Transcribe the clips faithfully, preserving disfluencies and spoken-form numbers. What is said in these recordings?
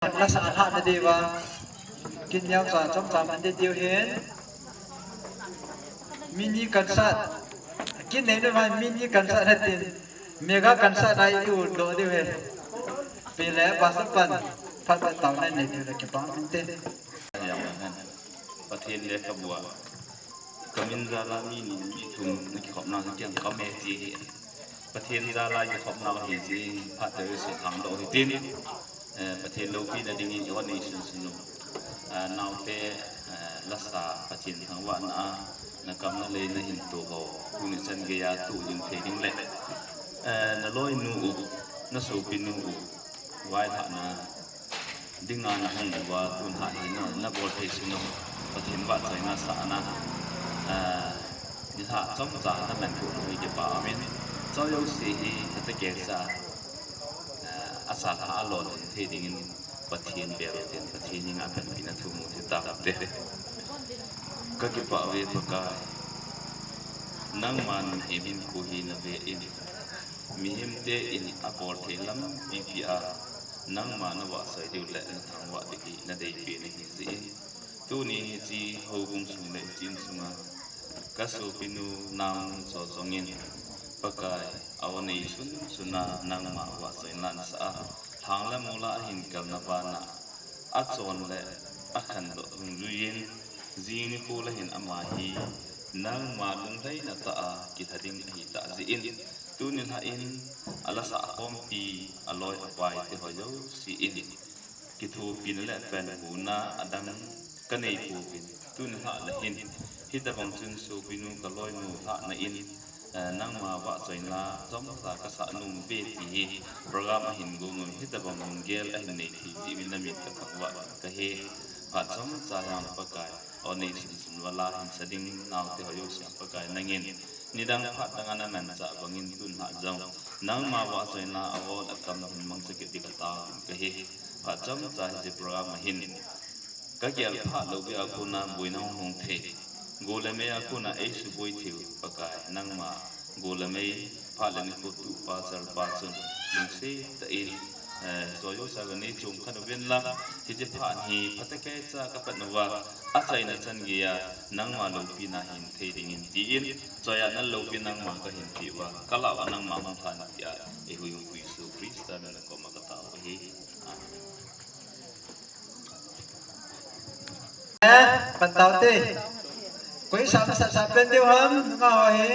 Lasa lhah na diuva. Kin neocha chomcha man ding diu hin. Mini concert. Kin nei nu man mini concert na tin. Mega concert ai tu do diu hin. Pile basa pan. Phat phat tau na nei diu le kipah inte. Pathen lekhabu a. Kamin jala mi ni mi thum na kikhopna kiang kame ti hi. Pathen jala kikhopna hi ti phat te se thang do hi tin. Eh, Pathen loupina dingin i on ei sun sun u. Ah, naote, eh, lasa Pathen thangvahna a, na kam na lei na hin tu ho, tuni chan geiya tu ding thei ding le. Eh, na loinu u, na sopinu u, vailhahna dinga na hung uva, tun ha hi na, na bol thei sun u, Pathen vahchoina sahna, eh, nilhah chomcha na man thu na hui kipah umin, chau jouse hi, na te kei sa, eh, a sa lha a lolhin thei dingin Pathen bel u tin, Pathen henga panpina thu mu thei tau te. Ka kipah uve Pakai. Nangman mihem hinkho hi na ve in. Mihem te in a bol thei lam mipi a nangma na vahchoi diu le na thangvah ding hi na deipi na hi jeh in. Tuni hiche houbung sung le hiche insunga ka sopinu naonu chu jong in Pakai a o nei sun sun a nangma vahchoi na sa a, lhang le mol a ahin kalna bana a chon le a khandoh dungjuiyin, jing nikho le hin ama hi nangma lunglhaina tah a kilha ding ahi tah jeh in, tuni lhah in a lasa a khompi a loi a pai te ho jouse in kithopina le panhuna adang ka nei pouvin, tuni lhah le hin hitabang chun sopinu ka loinu lhahna in, eh, nangma vahchoina chomcha ka sah nom uve ti hi program ahin gong u, hitabang lunggel ahin nei thei jeh uvin na min ka thangvah ka he. Phat chomcha jong Pakai, o nei sun sun vala hin sa ding naote ho jouse Pakai nangin nidang phat dang a na manchah bangin tun lhah jong nangma vahchoina a ol a kam hin mangcha kit ding ka tao in ka he. Phat chomcha hiche program a hin ka gel phat lou beh a kona boina hung hung thei. Go le mei a kona ei suboi thei u Pakai nangma go le mei phat le nikho tupa chalpa chun lungset tah in, eh, choi jouse a nei chom khan uvin lang, hiche phat hi phatecha ka pan uva, achaina chan geiya nangma loupina hin thei dingin tin, choi a na loupi nangma ka hin ti uva, ka lah uva nangma hung lhan tia, eihuhhingpu Jesu Christa min a koma ka tao u ahi. Amen. Eh, pan tau te. Koi sa masa sa pen diu ham, nunga ho hi.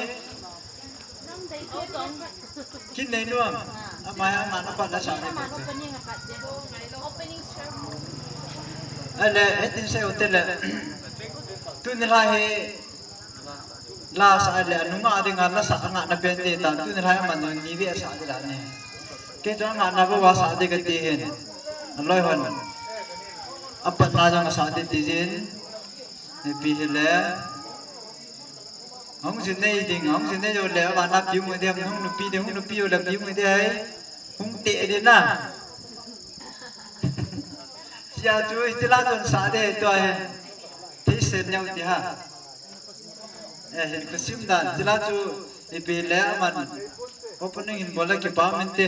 Kin nei nuam. Ama ya, ama na pat la sa ni. Ale, eh, tin se hotel le. Tuni lhah hi. La sa le, nunga dinga la sa nga na pen te tan. Tuni lhah hi ama nu ni ve sa de la ni. Kei chu nga na ba wa sa de ka ti hin. Aloi hon. Apat na jong sa de ti jin. Ipi hile. Hung jin nei ding, hung jin nei jou le, vana piu mu de, hung nupi de, hung nupi jou le piu mu de ai. Hung te de na. Sia chu, iti la chun sa de, tua he. Thei sen neo ti ha. Eh, hin khusim dan, iti la chu, ipi le aman. Opening hin bol a kipah um inte.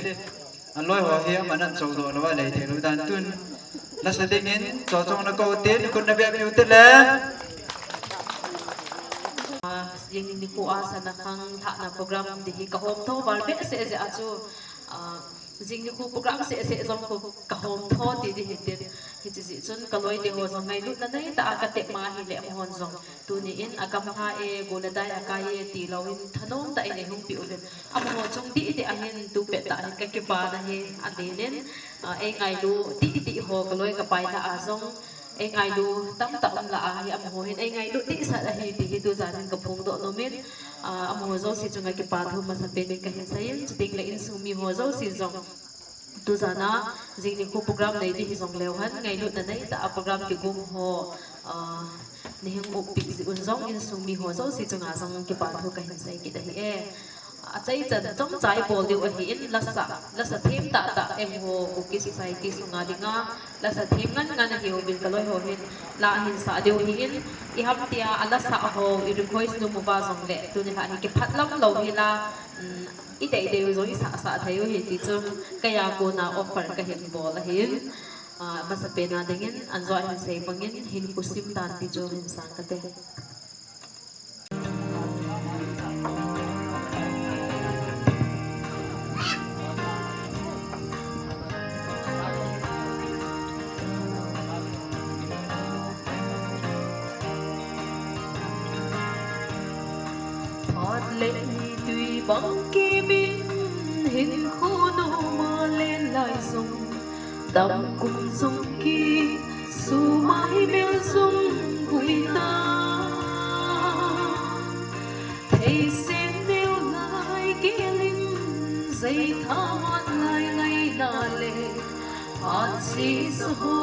Aloi ho hi aman an chou doh lou a lei thei lou dan tun. Lasa dingin, chou chong na kou tin, khut na beh piu te le. Ah, jing nikho a sana khang lhahna program ding hi ka hom tho val behseh jeh a chu, ah, jing nikho program seh seh jong khu ka hom tho ti ding hi tin. Hiche jeh chun ka loi te ho jong ngailutna nei tah a ka tep ma hile amahon jong. Tuni in a gamla e, go le dai a kai e, ti lou in thanom tah in ei hung pi uvin. Amaho chung dih dih a hin tu pet tah hin ka kipa na hi a lel in, ah, ei ngailu dih dih ho ka loi ka pai lah a jong, ei ngailu tam tah um lah a hi amaho hin ei ngailu dih sah a hi ti hi tu jan hin ka phongdoh nom in, ah, amaho jouse chunga kipa thu masa pen in ka hin sei in, chuteng le insung mi ho jouse jong. Tu jan a, jing nikho program nei ding hi jong leu hen, ngailutna nei tah a program kigong ho, ah, nei hung upi jeh un jong insung mi ho jouse chunga jong kipa thu ka hin sei kit ahi e. Achaichan chomcha i bol diu ahi in lasa, lasa them tah tah eiho Kuki society sunga dinga, lasa them ngan ngan ahi uvin ka loi ho hin, la hin sa diu ahi in, i ham tia a lasa ho i request nom uva jong le, tuni lhah hi kiphat lam lou hi la, um, I dei dei u jong i sah sah thei u hi ti chu, kei a kona offer ka hin bol ahin. Ah, masapen a dingin, anjo hin sei bangin, hin kusim dan ti chu hin sang kate. Phat le ni tui bang kimin hin khunu ma len lai jong, dam kum jong ki, sumai mel jong vui ta. Thei sen neo lai gelin, jai tha hat lai ngaina le, phat sisa ho,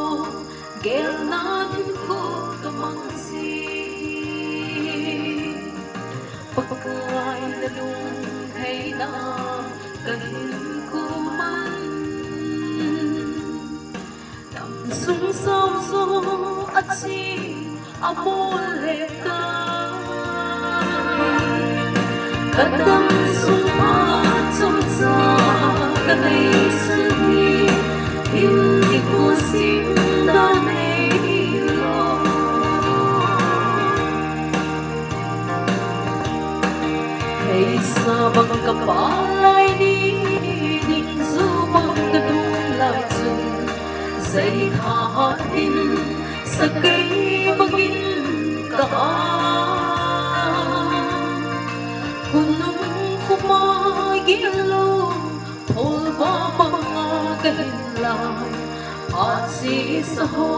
gelna in ko ka mang si. Pakai na lungheina ka hin ko man. Dam sung sao jo a chi a mol le ta. Ka dam sung a chom cha ka nei sun hi, hin ni ko sim da nei lo. Hei sa bang ka pa lai ni, ning zu bang ka dum lai chun, jai tha hat in, sa kei bangin ka a. Khunung khuma gilo, phol va banga ka hin lai, phat sisa ho,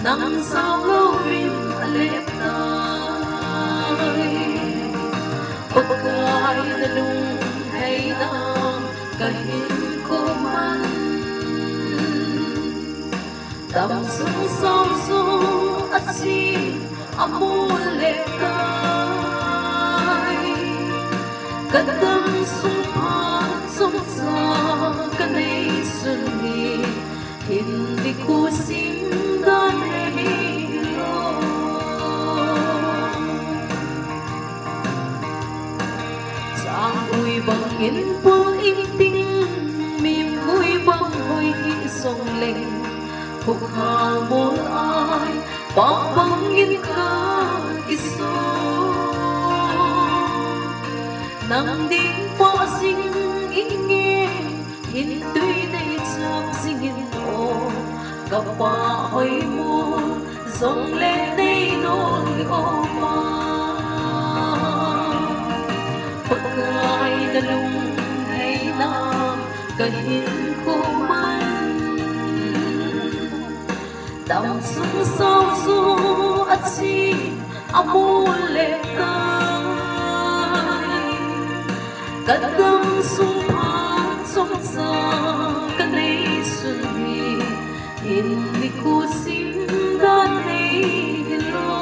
nang sao louvin a lep tai. Pakai na lungheina ka hin ko man. Dam sung sao jo a chi a mol le tai. Ka dam sung phat chom cha ka nei sun hi, hin ni ko sim da nei lo. Chang ui bang in pul in ting, mim ui bang hoi hi song leng, huk hal mol ai, pa bang in ka ki so. Nang ding pa jing in nge, hin tui nei chap jing in o, ka pa hoi mo, jong le nei no ni o ma. Pakai na lungheina ka hin ko man. Dam sung sao jo a chi a mol le tai. Ka dam sung phat chom cha ka nei sun hi, hin ni ko sim da nei lo.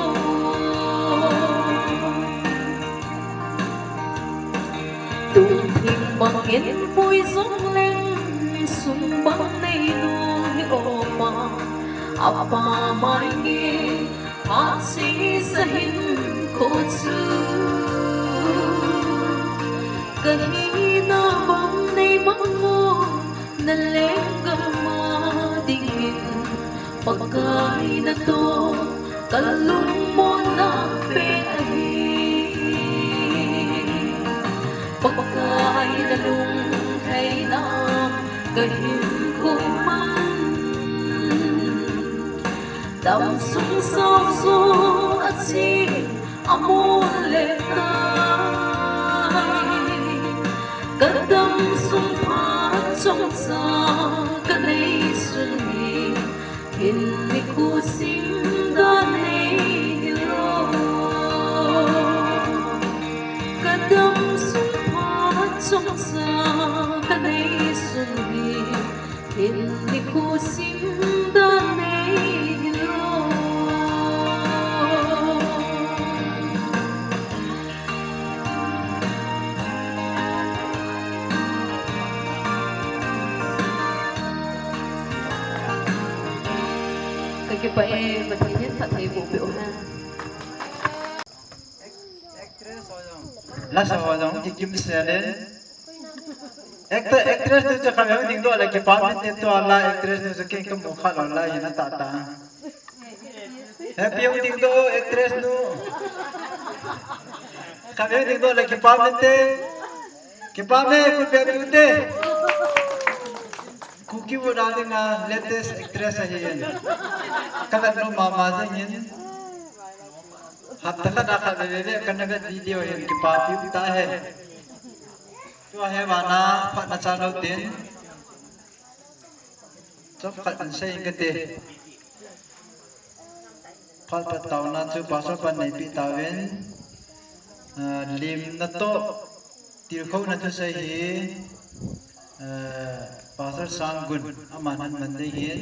Tung thim bang in pui jong leng, sum bang nei lo hi o ma. A pa mai nge, phat sisa hin ko chu. Ka hina bang nei mang mo, na lenggam a dingin, Pakai na toh ka lungmonna pe ahi. Pakai na lungheina ka hin ko man. Dam sung sao jo a chi a mol le tai. Ka dam sung phat chom cha ka nei sun hi, hin ni ko sim da nei lo. Ka dam sung phat chom cha ka nei sun hi, hin ni ko sim da nei lo. Ka kipah e, Pathen in phatthei boh peh u hen. Lasa ho jong kikim sel in. Actor, actress nu chu khatvei hung dingdoh le kipah inte, tua la actress nu chu kei kamu kha lou lai hin atah tah. Happy hung dingdoh actress nu. Khatvei hung dingdoh le kipah inte. Kipah me, khut beh piu te. Kuki Inpi a dinga latest actress ahin. Kavet lou mama jeng in. Hapta khat a khatvei veve kana vet video hin kipah piu tahen. Tua hi vana phatna chan lou tin. Chomkhat in sei inge kati. Phat phat taona chu pastor pan neipeh tauvin. Ah, limna toh, tilkhouna thusei hi, ah, Pastor Sanggun, aman ahin man ding ahin.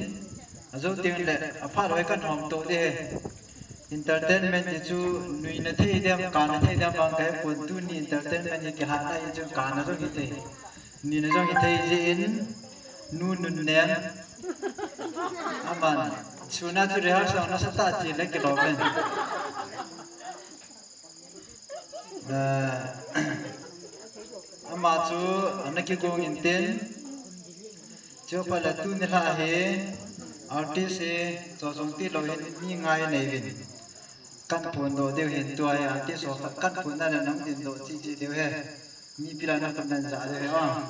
Ajou teng le, aphat lou hi kan hom to ding ahi. Entertainment hi chu nuina thei dem, kana thei dem vang kahe pon, tuni entertainment hi kihat lai chu kana jong hithei. Nuina jong hithei jeh in, Nu Nunnem. Aman, suna chu rehearsal nasatah a che le kilom in. Eh, ama chu ana kigong intin, chuphat le tuni lha hi artist hi chochong tilou hin mi ngai nei uvin. Kan phondoh diu hin tua hi artist ho khat kan phonna le nang dindoh cheh cheh diu ahi. Mipi lah a na khut nan ja diu ahi.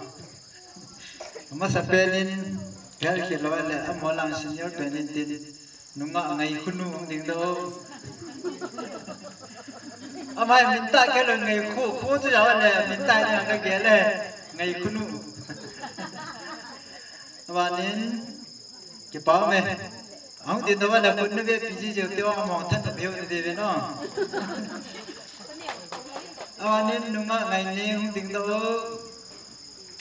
Amasapen in, gel khel lou le, amaho lang senior pen intin, nungah Ngaikhunu hung dingdoh. Ama hi min tah gel lou, Ngaikhu, khu chu jao le, min tah hi ka gel le, Ngaikhunu. Abanin, kipah me. Ahung dingdoh le, khut na ve pi ji jeu te, amaho than na ve u na ve ve no. Abanin, nungah Ngaineng hung dingdoh.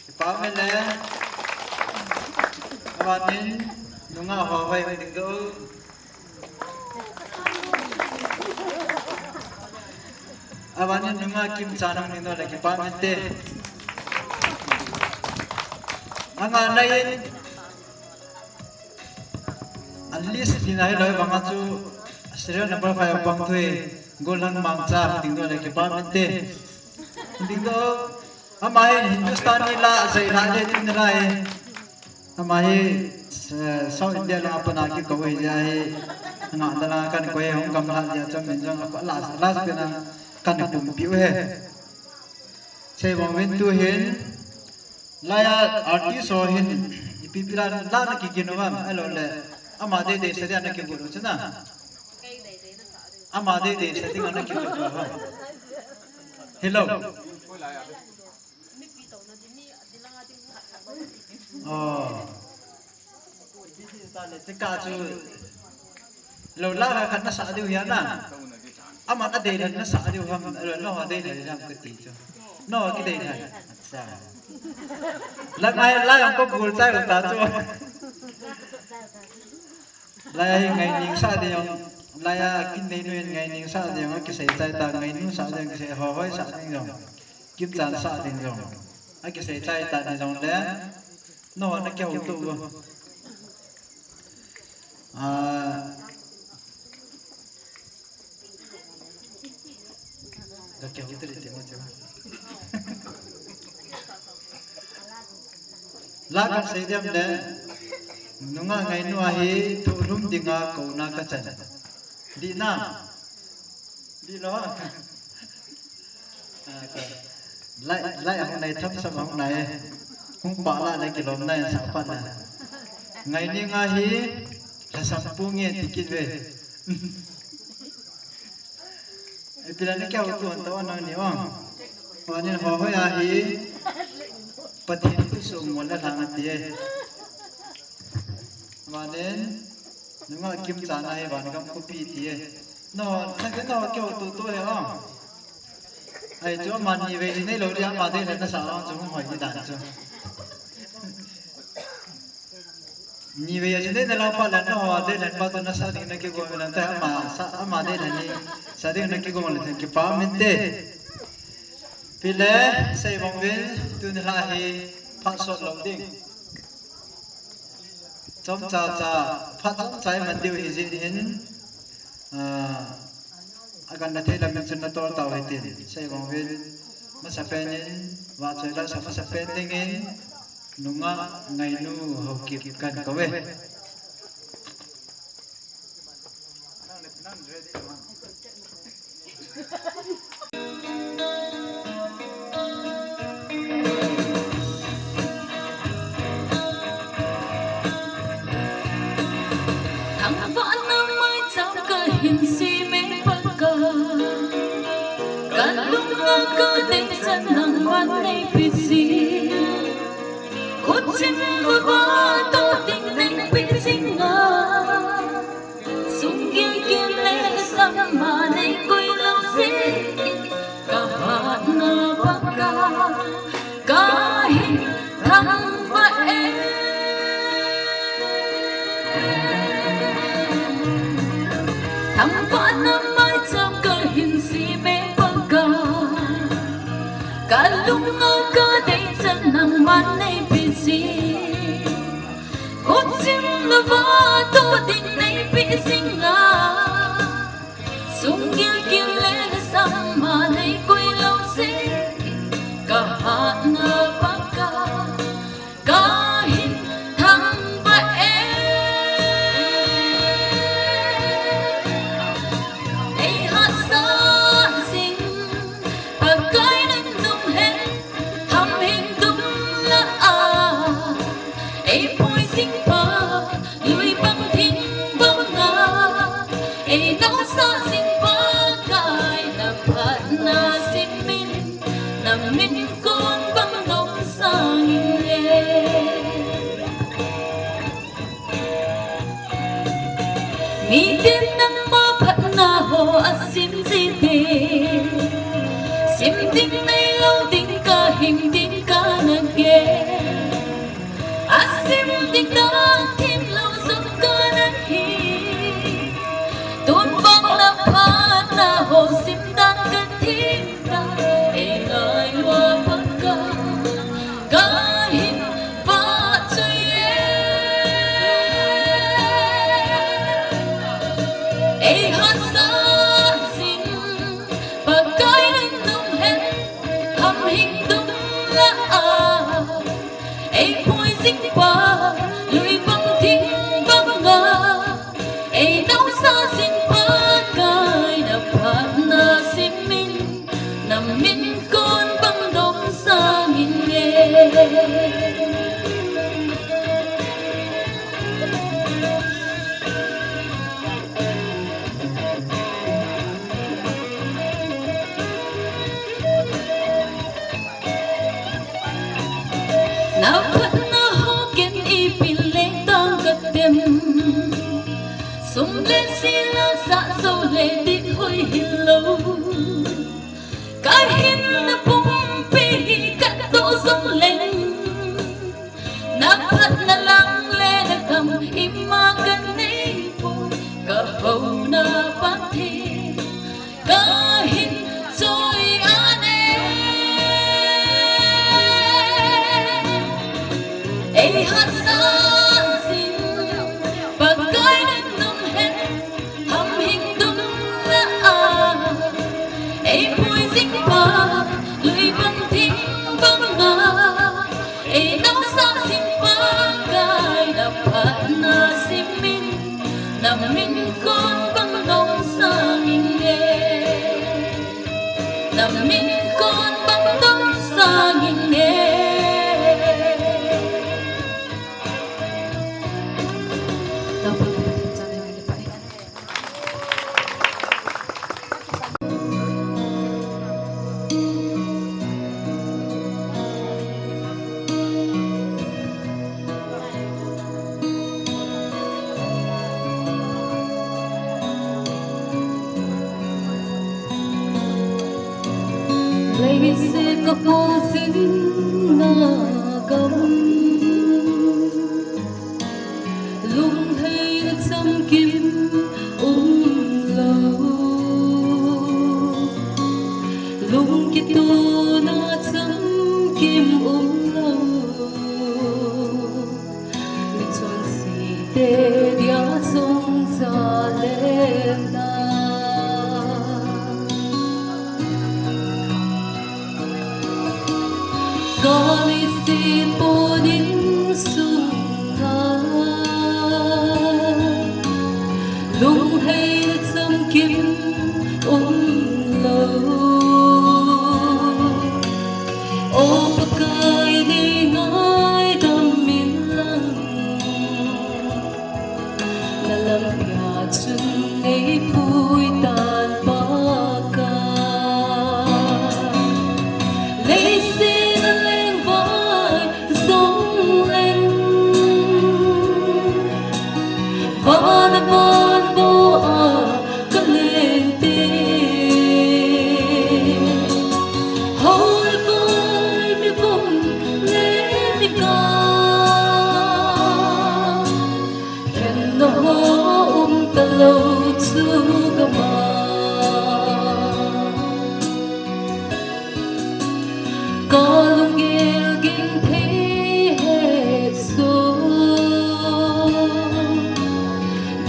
Kipah me le. Abanin, nungah Hohoi hung dingdoh. Abanin, nungah Kimchan hung dingdoh le kipah mente. Angana in, a list hi na hilou vanga chu serial number five a pang thu hi Golhang Mangcha hung dingdoh le kipah mente. Hung dingdoh. Ama hi Hindustani la jai la le tin la hi. Ama hi, eh, South India la apana kikou hi ja hi. Nga da la kan koi hung gamla ja chom min jong apa last, last pen a kan pumpiu ahi. Sei bang uvin tu hin, laiya artist ho hin, ipi pi la, la na kigin u ham, ahilou le, ama deidei sa dia na kigot u chu na. Ama deidei sa dinga na kigot u ham. Hello. Oh. Tika chu. Lo la khat na sa diu hia na. Ama na dei le na sa diu ham, lo no dei le ham kati chu. No kidei le. Acha. La ngai la yang ko bul chai ta chu. Laiya hi Ngaining sa ding jong, laiya Kinneinun Ngaining sa ding jong, akisei chai ta, Ngainu sa ding jong, kisei Hohoi sa ding jong, Kimchan sa ding jong, akisei chai ta ni jong le, no na keu tu. Ah, Ka keu tiri ti mo chu. La kan sei diam le, nungah Ngainu a hi thuhlum dinga kouna ka chan. Di na. Di lo. Ah, ka. Lai, lai ahung nai, tham sam ahung nai. Hung pa la le kilom nai sa pa na. Ngaining a hi lhasam pu nge ti kit ve. Ipi la na keu tu hon ta on ni o. Vanin Hohoi a hi Pathen khut sung mol la lang ati e. Vanin nungah Kimchan a hi van gam khopi ti e. No, na ke no keu tu tu he o. Ai chu ama ni ve ni nei lo dia ama de na sa chu hoi ni dan chu. Ni ve ya chine na lau pa la no ho de len pa tu na sa ding na kigong na ta ama sa ama de na ni sa ding na kigong le kipah mente. Pi le sei bang uvin tuni la hi phat sot lou ding. Chomcha cha phat chomcha man diu hi jin hin. Ah, agan na thei lam in chun na tol tau hitin. Sei bang uvin, masapen in, vahchoi la sa masapen dingin, Nungah Ngainu Haokip kakou e. Thangvahna maicham kahin sem e Pakai. Kalunga kadeichan nangman neipeh jing. Khutchim louva toh ding neipeh jing a. Sunggil kile sama neikoi lou jeh in kahatna Pakai kahin thangvah e. Thangvahna maicham kahin sem e Pakai. Kalunga kadeichan nangman neipeh jing. Khutchim louva toh ding neipeh jing a. Sunggil kile sama neikoi lou jeh in kahatna Pakai kahin thangvah e. Eihatsah jing Pakai nalunghem, hamhing dum lah a eipui jing pa, lui bang thing banga einaosah jing Pakai, naphatna simin, namin kon bang dong sangin e. Miten nangma phatna ho asim jite, sim ding neilou ding kahing ding kana gel. Asim ding dan themlou jong kana hi. Tun vang naphatna ho sim dan kathemna, eingai uva Pakai kahin vahchoi e. Eihatsah jing Pakai nalunghem, hamhing dum lah a eipui jing pa, lui bang thing banga einaosah jing Pakai, naphatna simin, namin kon bang dong sangin e. Naphatna ho ken ipi le tang katem. Sum le sil a sah jou le dinhoi hilou. Kahinna pumpi hi katoh jongleng, naphatna lang le nakham ima kaneipoi, kahouna Pathen kahin choi-an e. Eihatsah jing Pakai nalunghem, hamhing dum lah a eipui jing pa, lui bang thing banga einaosah jing Pakai, naphatna simin, namin kon bang dong sangin e. Namin kon bang dong sangin e. Leiset kakhol jing na gam, lunglhaina chamkim umlou, lungkitona chamkim umlou. Michonse te dia jong jalep na. Kal isit pon in Lunghei le chamkim umlou, O Pakai, nei ngaidam inlang, na lampi a chun nei pui tan Pakai. Leiset a lengvai jong leng, van a van bou a ka leng te, hol vai mi vom le mi ka, khenna ho um talou chu gam a. Ka lunggel genthei hetso,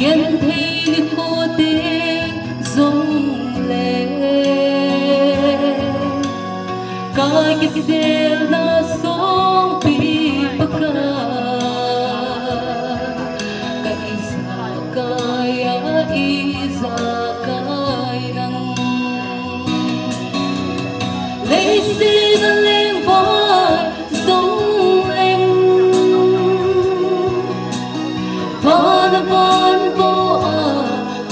genthei nikho teng jongle, ka kiselna songpi Pakai, ka ijakai a ijakai nang. Leiset a lengvai jong leng, van a van bou a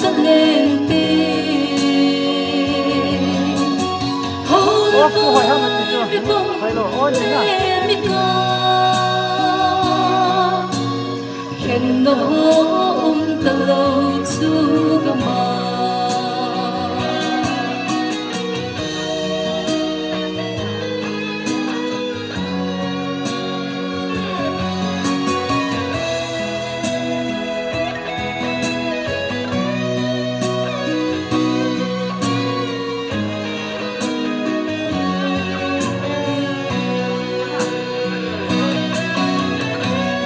ka leng te, hol vai mi vom le mi ka, khenna ho um talou chu gam a.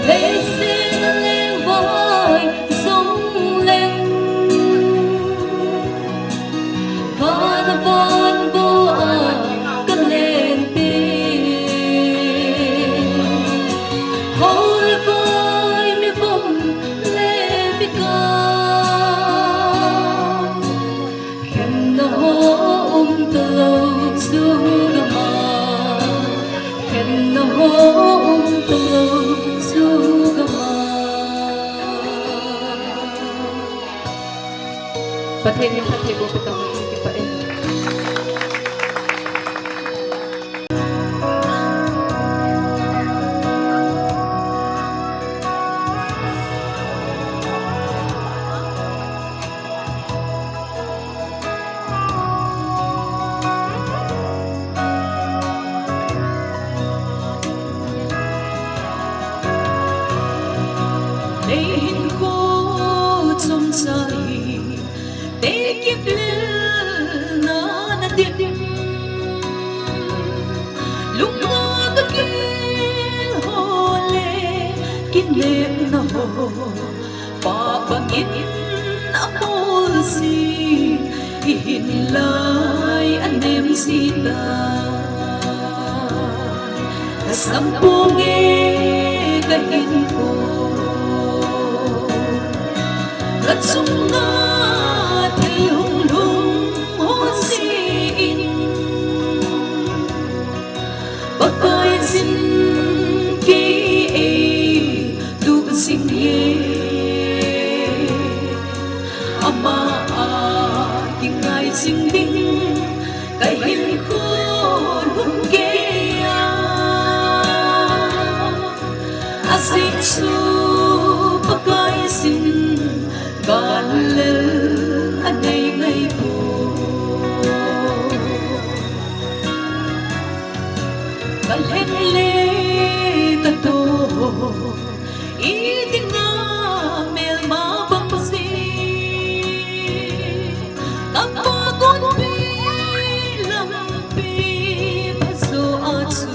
Leiset a lengvai jong leng, van a van bou a ka leng te, hol vai mi vom le mi ka, khenna ho um talou chu gam a, khenna ho um talou chu gam a. Pathen in phatthei boh pe tao hen, kipah e. Nei hinkho chomcha hi, tei kip lelna na dim. Lungna ka kihol le, kinepna ho, Pa bangin amolse, ihin lai anem jita. Lhasam ponge ka hinkho, ka chunga thil hung lhung ho jeh in, Pakai jin kei ei tu jing e, ama a kingai jing ding ka hinkho lhung gei a. Ajeh chu Pakai jin gal lel anei ngai poi. Ka lhen le ka to, i dinga melma bang jeh, ka Pa gonpi lampi phajo a chu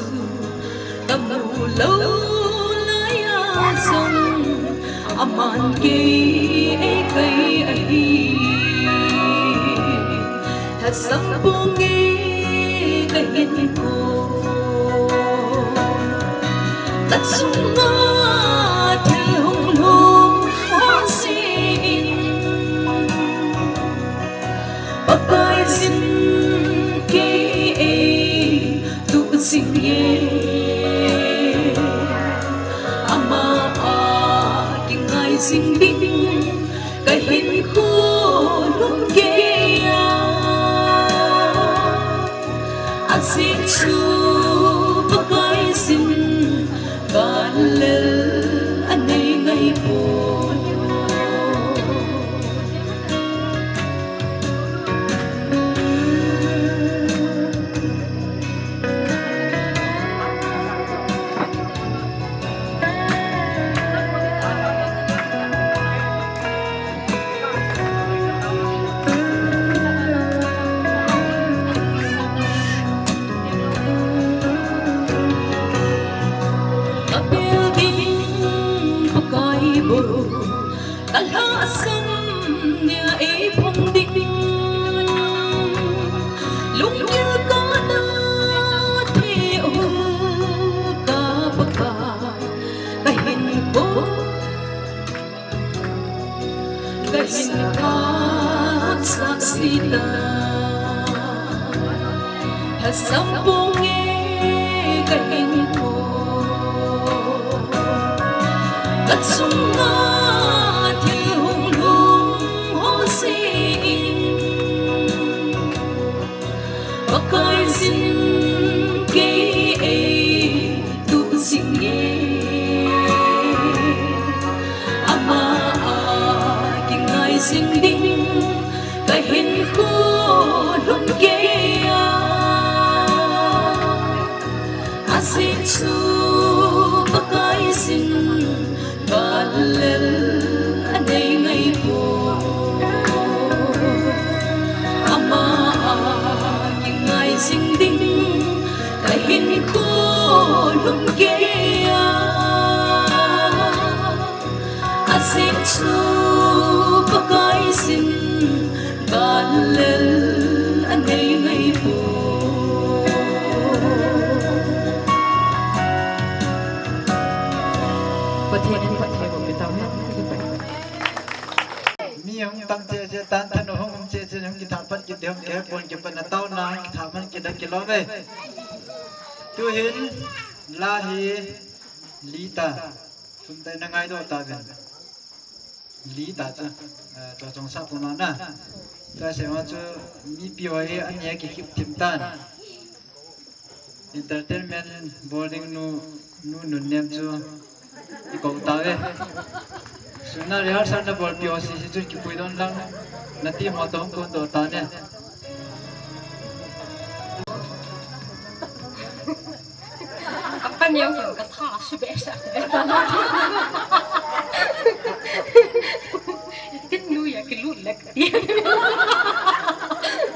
ka mu lou lai a jong, aman kei ei kai ahi. Lhasam ponge ka hinkho, ka chunga thil hung lhung ho jeh in, Pai sin kei ei tu sing ye. Ama a kingai sing ding ka hinkho lum kei a. A sing chu Pakai sin ka lel a nei ngai poi. Ka building Pakai bo, ka lhasam nia ei phong ding. Lunggil ka na the u ka Pakai, ka hinkho ka hinkho sa sita. Lhasam pong e ka hinkho, ka chunga thil hung lhung ho se in. Pakai sin kei ei tu sing e. Ama a kingai sing ding ka hinkho lum kei a. A sing chu Pakai sin ka lel a nei ngai poi. Ama a kingai sing ding ka hinkho lum kei a. A sing chu Pakai sin ka lel a nei ngai poi. Pathen in phatthei boh peh tauhen. Mi hung tam cheh cheh tan, than hung um cheh cheh, hung kitha pan kit ding, hung kihepon kipan a taona, hung kitha pan kit a kilom e. Tuhin la hi li ta. Tum tai na ngaidoh tauvin. Li ta chu, eh, tua chong sa pum na. Tua sema chu mipi ho hi an nia kikip thim tan. Entertainment bol ding nu, nu Nunnem chu i kou tauve. Suna rehearsal na bolpi ho sese chun kipui don lang. Na team ho toh hung kon doh tan e. Ka pan jong hin ka tha a su behseh. Tin nu a kilut le ka ti.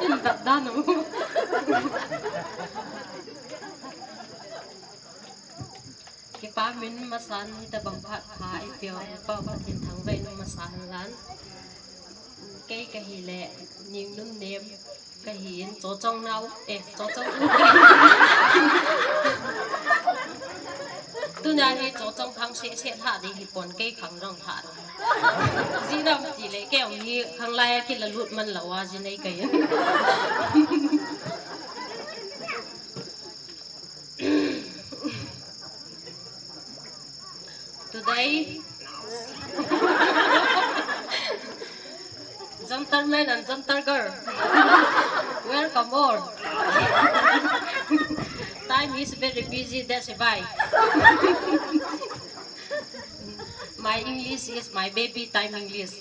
In dat dan u. Kipa min masan hitabang phat pha eipeu Pa Pathen thangvah in um masa hen lang. Kei kahi le Ning Nunnem kahi in, Chochong nau, eh, Chochong u. Tuna hi Chochong khang seh seh lha ding hipon, kei khang jong lha ding. Ijeh inem itile kei jong hi khanglai a kilalut man lou a ji nei kahi in. Today, gentlemen and gentle girl, welcome all. Time is very busy, that's why. My English is my baby time English.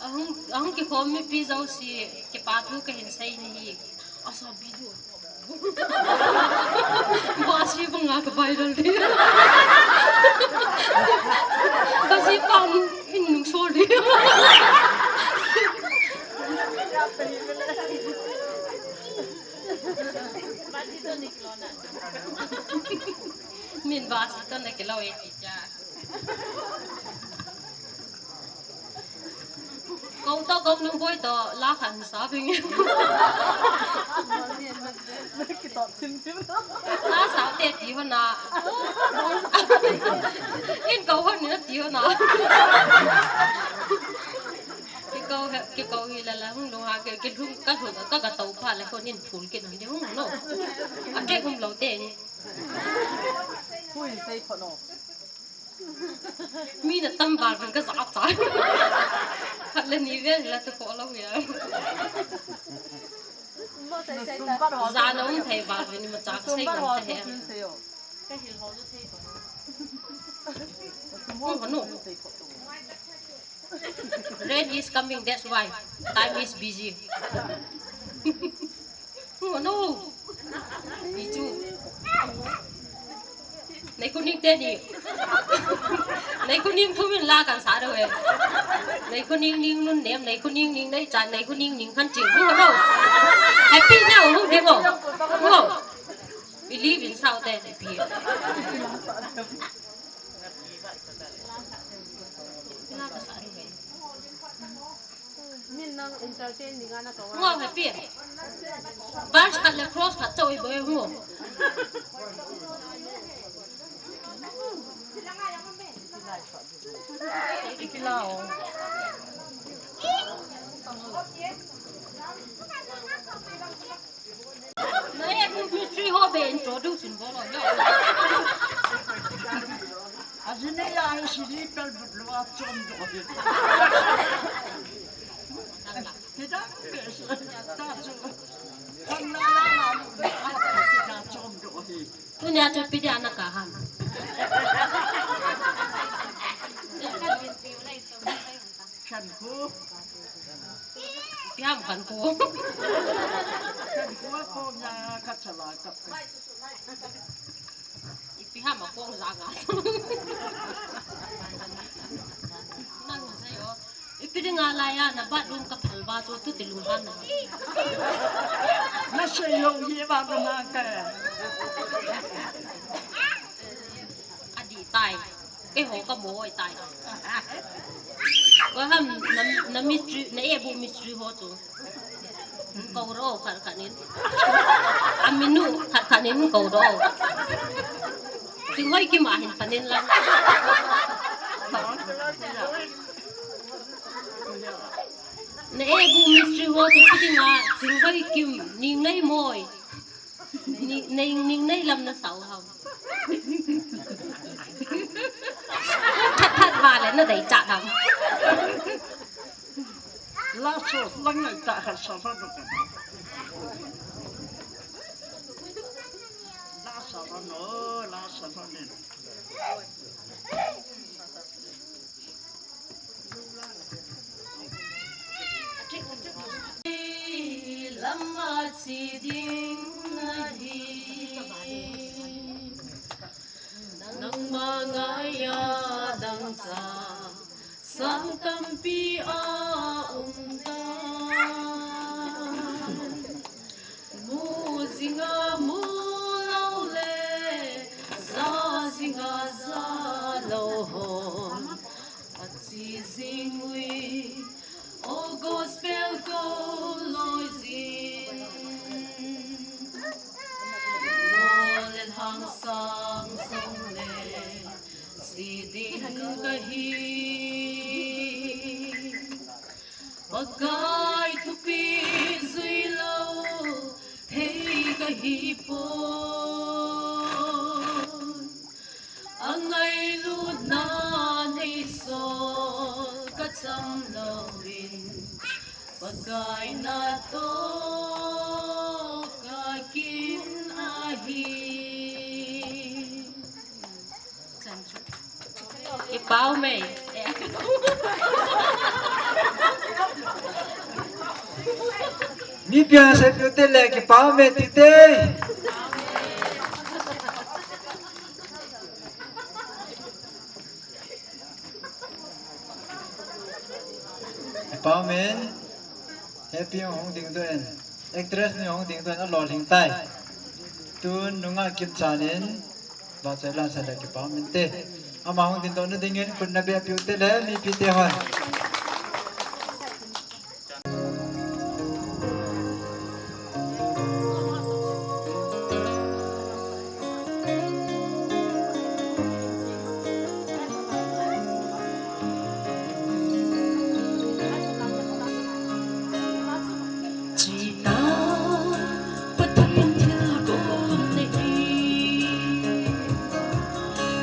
Ahung, ahung kikhom mipi jouse, kipa thu kahin sei nahi. Asa video. Basi banga ka viral di. Kasi pang in nung sorry. Min basi to na kilou e ti cha. Kou to kou nung boi to la khan sa bing. La sa te ti ho na. Na. Kikau he, kikau hi la la hung lung ha ke, ke lung ka lung ka ka tau pha le kon in phul ke nang de hung no. A ke hung lo te ni. Hui sei pho no. Mi na tam ba ka za cha. Khat le ni ve la cha ko lo ya. Za na um thei ba ni ma cha sei ngam ta he. Ka hil ho sei pho. Hung no. Rain is coming, that's why time is busy. Oh no. Ichu. Nei kuning te ni. Nei kuning thumin la kan sa do e. Nei kuning ning nun nem, nei kuning ning nei cha, nei kuning ning kan ching. Oh no. Happy now, hung demo. Oh. Believe in sao te happy. Min nang entertain ding ana ko. Ngo happy. Verse khat le cross khat choi boi ngo. Ikilao. Na e bu mystery ho be introduce in bolo yo. Ajine ya hi siri pel but lo a chom do hi. Kita pe ta chu. Kan na na na a ta chom do hi. Tunia chu pi dia na ka ham. Chan khu. Ipi ham khan ko. Khan ko ko nya ka chala ka. Ipi ham ko za nga. Nang sa yo. Ipi dinga la ya na bathroom ka phal ba chu tu ti lung han na. Na sei lo ye ba ka na ka. Adi tai. Keiho ka boi tai. Ko ham na, na mystery, na e bu mystery ho chu. Ko ro khat khat nin. Aminu khat khat nin ko ro. Ting hoi ki ma hin panin lang. Na e bu mystery ho chu ting a, ting hoi kim, ning nei moi. Ni, nei, ning nei lam na sao ham. That, that ba le na dei cha ham. La so, lang ngai ta kha sa fa do ka. La sa fa no, la sa fa ni. Lama chi ding ahi. Nangma ngaiya dangchah sang tampi aum tan. Mu jinga mu lou le, ja jinga ja lou hon. Achi jing ui, o gospel ko loi jing. Mo le hang sang song le, chi ding kahi. Pakai thupeh jui lou thei kahi poi. Angailutna nei sol kacham louvin, Pakai natoh kakin ahi. Kipah ume. Mipi a seipeh u te le kipah ume ti te. Kipah ume. Happy hung ding doh in. Actress ni hung ding doh in alolhing tai. Tun nungah Kimchan in. Vahchoi Lansah le kipah umin te. Ama hung ding doh na dingin khut na beh peh u te le mipi te hon.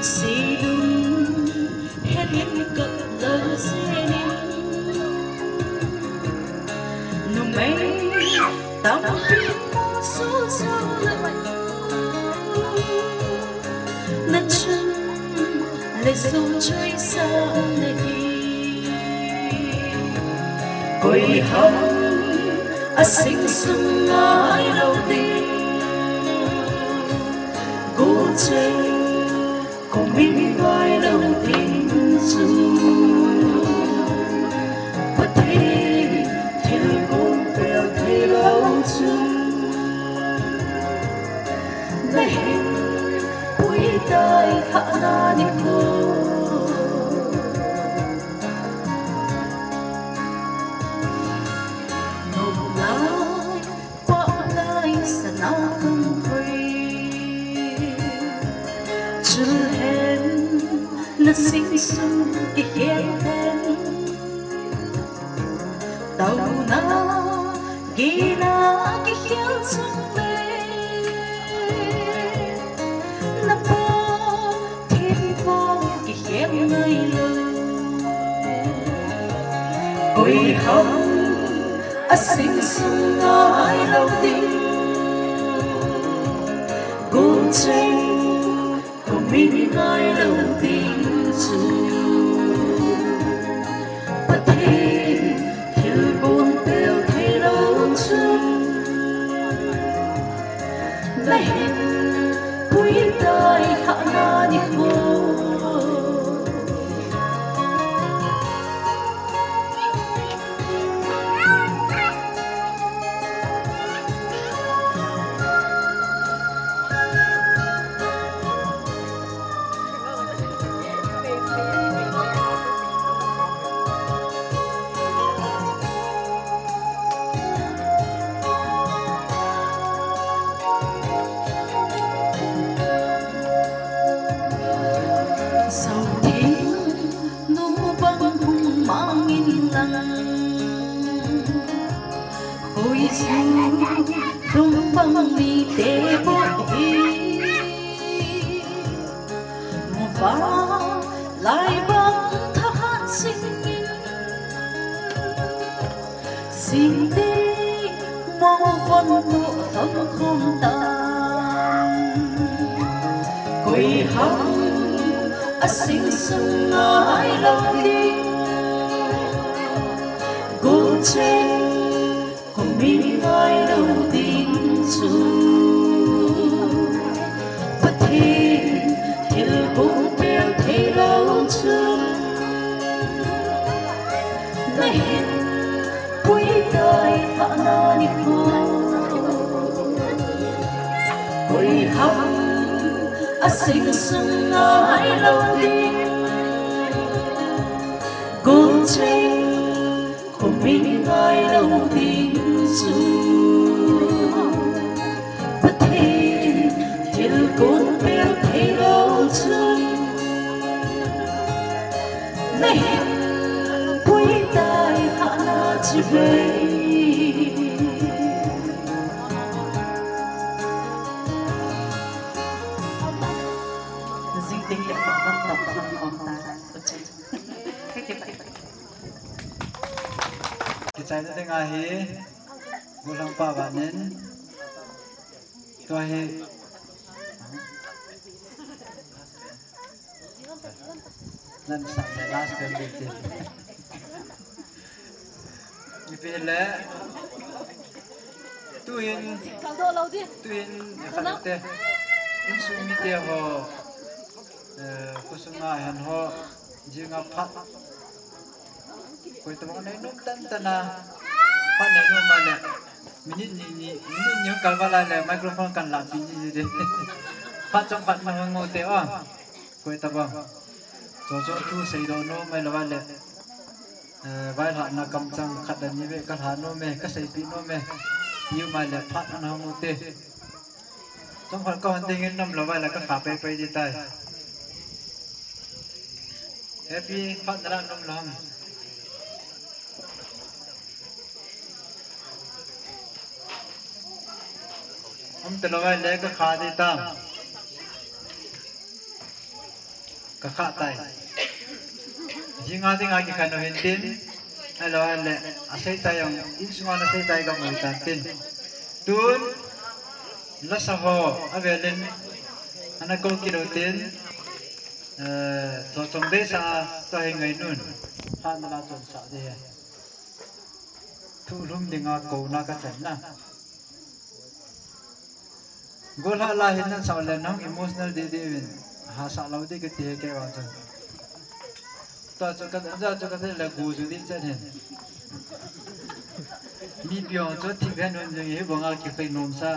Silung helin ka lal senin numei tampi na su su la na chun le su chui sa na hi. Koi ham a sing sung ngai lo ding, gu cheng kum min ngai lo ding chu, Pathen thil kum pel thei lo chu, na hin pui tai kha na ni ko. Nop lai, pah lai, sana kang koi. Chul hen, na sing sung kikhel hen. Tauna, gina kikhel sung le. Na pa, thil pa, kikhel ngai lo. Koi ham a sing sung ngai lo ding, gu cheng kum min ngai lo ding chu, Pathen thil kum pel thei lo chu, na hin pui tai kha na ni ko. Sao thei nu bang hung mang in lang, khoi su lum bang ni te bo hi. Mu va lai bang thahat sing in, sing te mo von mo thang khom tan. Koi ham a sing sung ngai lo ding, gu cheng kum min ngai lo ding chu, Pathen thil kum pel thei lo chu, na hin pui tai kha na ni ko. Koi ham a sing sung ngai lo ding, gu cheng kum min ngai lo ding chu, Pathen thil kum pel thei lo chu, na hin pui tai kha na chi ve. Jing ding le pang pang pang pang pang ta. Kichai na ding ahi, gulang pa ba nin. Tua hi. Nan sa le last pen ding ti. Ipi le. Tuin. Tuin. Ikan te. Insung mi te ho. Eh, khosung a hen ho. Jing a phat. Koi tabang nei nom tan tan a. Phat nei nom a le. Minute ni, ni, minute ni kal vala le microphone kan la pi ni ni de. Phat chang phat na ngo te o. Koi tabang. Cho cho tu sei do nom mai la va le. Eh, vai la na kam chang khat da ni ve ka la nom e, ka sei pi nom e. Yu mai le phat na ngo te. Chomkhat ka hon ding in nom lou vai la ka kha pai pai di tai. Happy phat na la nom lou ham. Hom te lou vai le ka kha di ta. Ka kha tai. Jinga dinga kikhen u hintin. Hello, hello. Asei tai ang, insunga nasei tai ka mu tan tin. Tun, lasa ho, avelin, ana ko kilo tin. Eh, to chong de sa, to he ngai nun. Ha na la chong sa de he. Thu lum dinga ko na ka chan na. Golha la hin nan sao le nang emotional di di vin. Ha sa lo di kati he kei vang chun. Tua chu ka, ja chu ka thei le gu chu di chan hin. Mi piong chu thing khen hun jong hi bang a kikhai nom sa.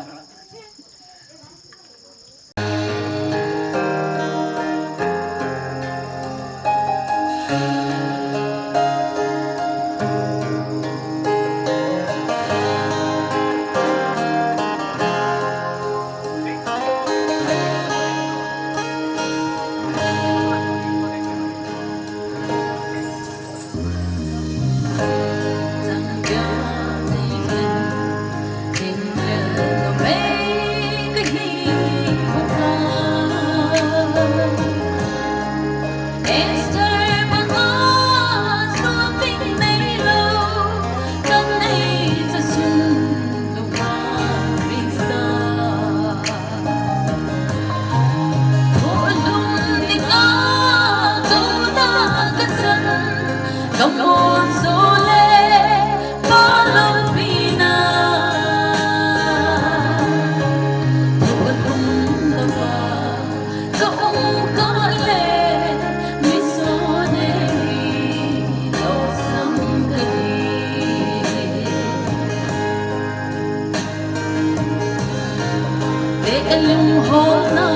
Te ka lungholna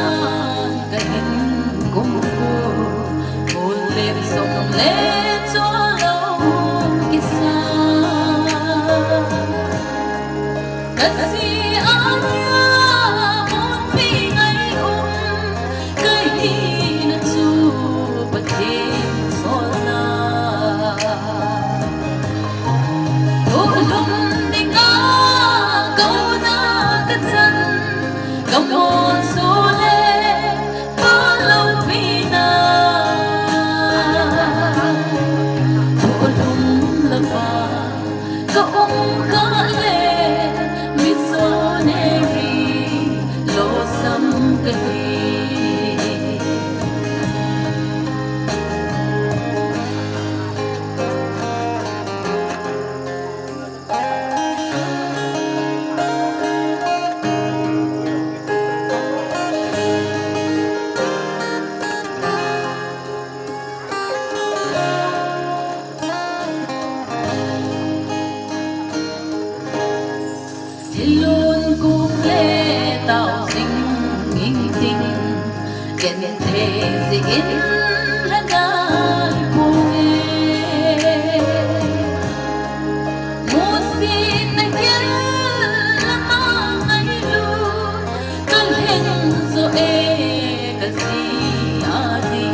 ka hin kum ko, kol lep song le cholo kisa. Ka si ania mun pi ngai um, ka hina chu Pathen solna. Thu lum dinga kona ka chan, ka mon su le pa lo pi na. Thu lum lama ka um kha le, missionary losam ka hi. Thilun kung le tao sing ing ting, ken thei si in la ngai kung e. Musin na kel la ma ngai lu, ka lheng zo e ka si a di.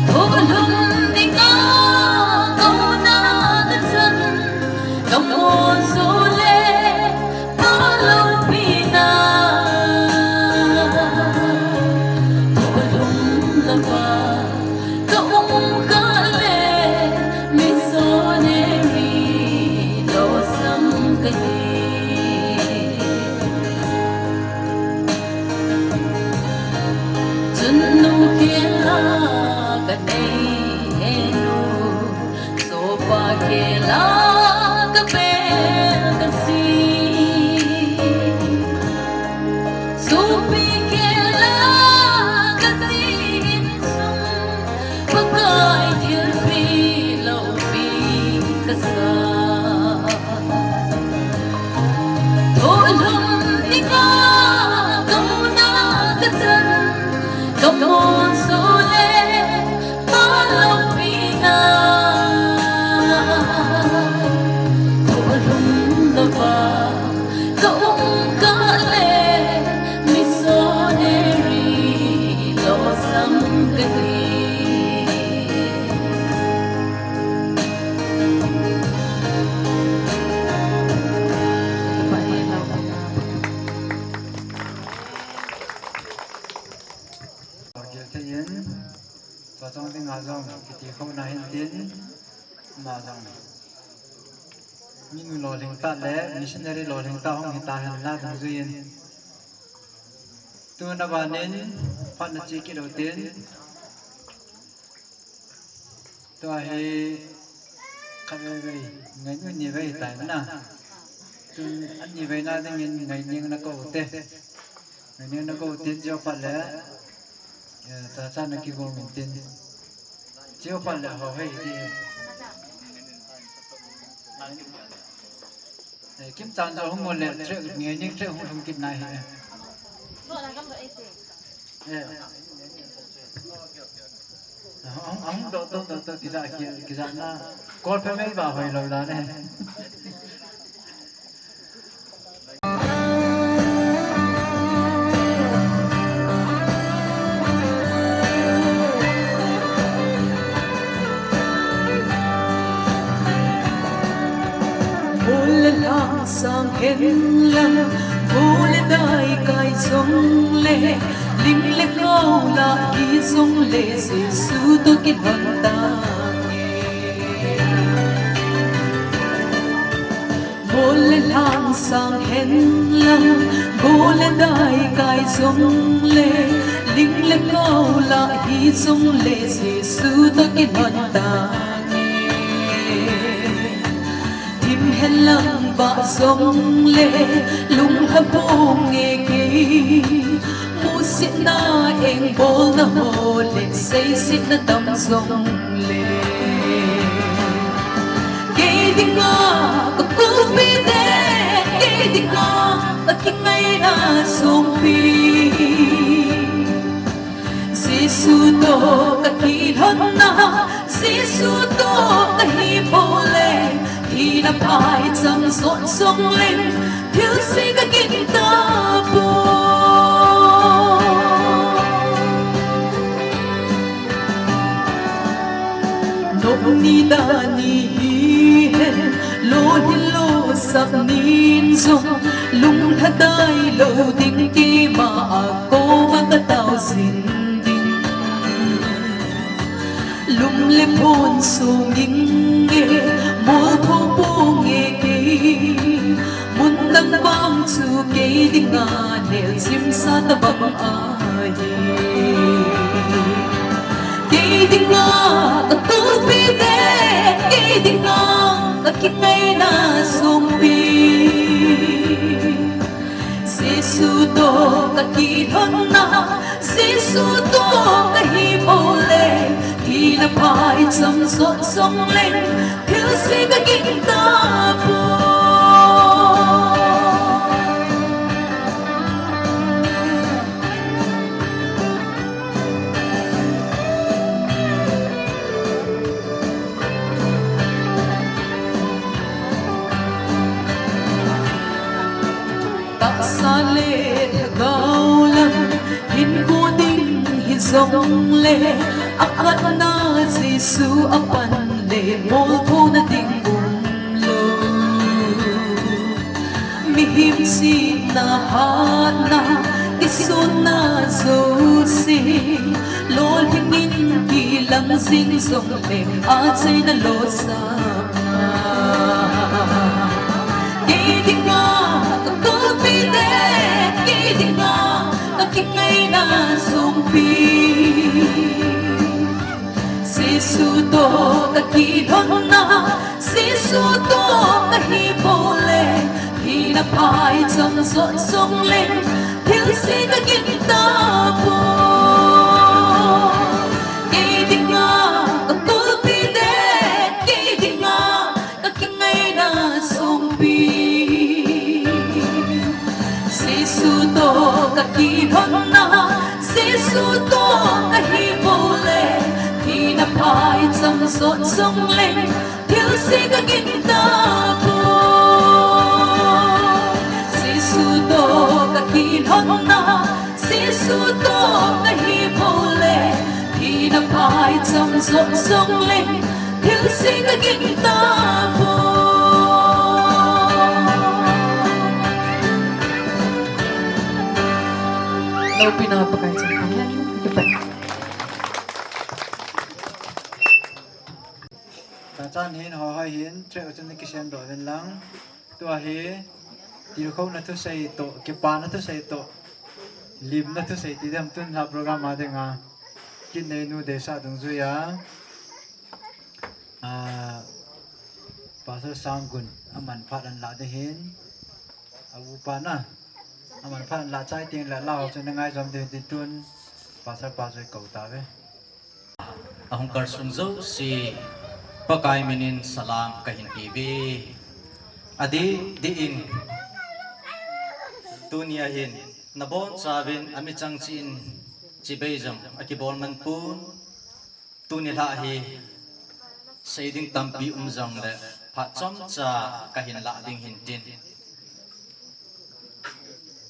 Thu lum dinga kona ka chan, ka mon su le pa lo pi na. Thu lum lama ka um kha le, missionary losam ka hi. Chun nu khel a ka nei he nu, sopa khel a ka bel ka si. Sopi khel a ka si insung, Pakai thilpeh loupi ka sa. Thu lum dinga kona ka chan, ka mon su le pa lo pi na. Thu lum lama ka um kha le, missionary Hona hin tin, ama jong minu lolhing tah le missionary lolhing tah hung hita hen na dungjuiyin. Tuna banin phatna che kit lou tin, tua hi khatvei vei, ngainu nivei tai na. Tun anivei na dingin ngaineng na kou te. Ngaineng na kou tin, cheu phat le, eh, chacha na kigong in tin. Cheu phat le ho hei ti. Eh, kimchang jo hung mo le track, ngaineng track hung lhung kit na hi. Eh. Ahung, ahung doh, doh, doh, doh, kija, ki-, kija na. Kol pe mei ba hoi lou la ne. Bol le lhang sang hen lang, bol le dai kai jong le, lim le kau la hi jong le, Jesu toh kilhon tange. Bol le lhang sang hen lang, bol le dai kai jong le, lim le kau la hi jong le, Jesu toh kilhon tange. Thim hen lang vah jong le, lunglha ponge kei. Musetna engbolna ho le, seisetna tam jong le, kei dinga ka kulpi te, kei dinga ka kingaina songpi. Jesu toh ka kilhonna, Jesu toh ka hi bou le, thina phaicham jot jong le, thilse ka gingta poi. Nop ni dan ni hihen, lolhin losah nin jong, lunglha tailou ding, keima a koma ka tao jing ding. Lum le phon song inge, moltho ponge kei. Mun dang vang chu kei dinga nelchim sa tabang ahi. Kei dinga ka kulpi te, kei dinga ka kingaina songpi. Jesu toh ka kilhonna, Jesu toh ka hi bou le, thina phaicham jot jong le, thilse ka gingta poi. Tahsa le lhagao lam hinkho ding hijong le, akhatna Jesu apan le molthona ding umlou. Mihem chihna, hatna, kisonna jouse, lolhing in kilang jing jongle, achaina losah. Kei dinga ka kulpi te, kei dinga ka kingaina songpi. Jesu toh ka kilhonna, Jesu toh ka hi bou le, thina phaicham jot jong le, thilse ka gingta poi. Kei dinga ka kulpi te, kei dinga ka kingaina songpi. Jesu toh ka kilhonna, Jesu toh ka hi bou le, thina phaicham jot jong le, thilse ka gingta poi. Jesu toh ka kilhonna, Jesu toh ka hi bou le, thina phaicham jot jong le, thilse ka gingta poi. Loupina Pakai chang. Amen. Kipa. Tan hin ho hoi hin, track chun kisem doh ven lang. Tua hi, tilkhouna thusei toh, kipana thusei toh, limna thusei ti dem tun la program a dinga. Kit nei nu de sa dung zui a. Ah, Pastor Sanggun, aman phat an la de hin. A upa na. Aman phat an la chai ting la la ho chun ngai zom de hin tin tun. Pastor pa zui kau ta ve. Ahung kalsung jouse, Pakai minin salam kahin pe ve. Adih, dih in, tunia hin, nabon chauvin, amichang chin, chibai jong, akibol man pon, tuni lha hi, sei ding tampi um jongle, phat chomcha kahin lah ding hin tin.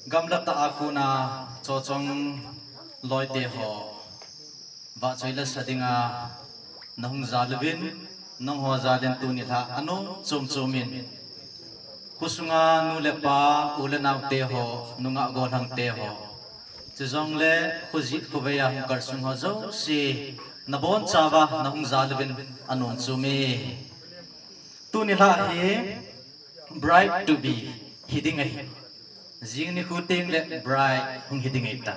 Gamla tah a kona Chochong loite ho, vahchoi lasa dinga nahung jal uvin, nangho jal in tuni lha anom chom chom in, khosunga nu le pa, u le naote ho, nungah gollhangte ho, chujongle khojit khovei a hung kalsung ho jouse, nabon chauva nahung jal uvin anom chom e. Tuni lha hi bride to be hi ding ahi. Jing nikho teng le bride hung hi ding ahi ta.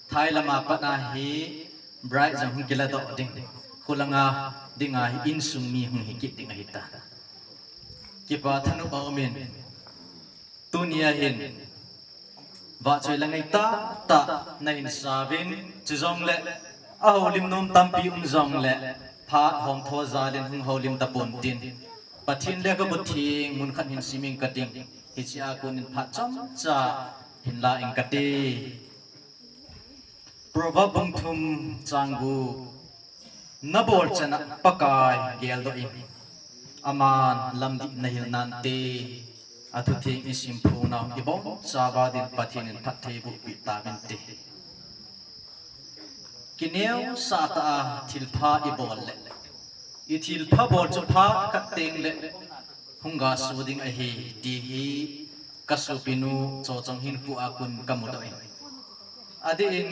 Thai lama pat a hi bride jong hung kiladoh ding. Kholanga dinga hi insung mi hung hi kit ding ahi ta. Kipa thanop a um in. Tunia hin vahchoi la ngai tahtah nahin sa uvin, chujongle ahoulim nom tampi um jongle phat hom tho jal in hung houlim tapon tin. Pathen lekhabu theng mun khat hin sim ing kating, hiche a konin phat chomcha hin la ing kate. Proverb bung thum chang gup, nabol chan a Pakai geldoh in, aman lamdih nahil nante, athutheng isim phonau ibon chauva din Pathen in phatthei boh peh tauvinte. Kineosah tah a thilpha ibol le, ithilpha bol chu phat khat teng le hung gaso ding ahi ti hi kasopinu Chochong hinkho a kon kamudoh in. Adeh in,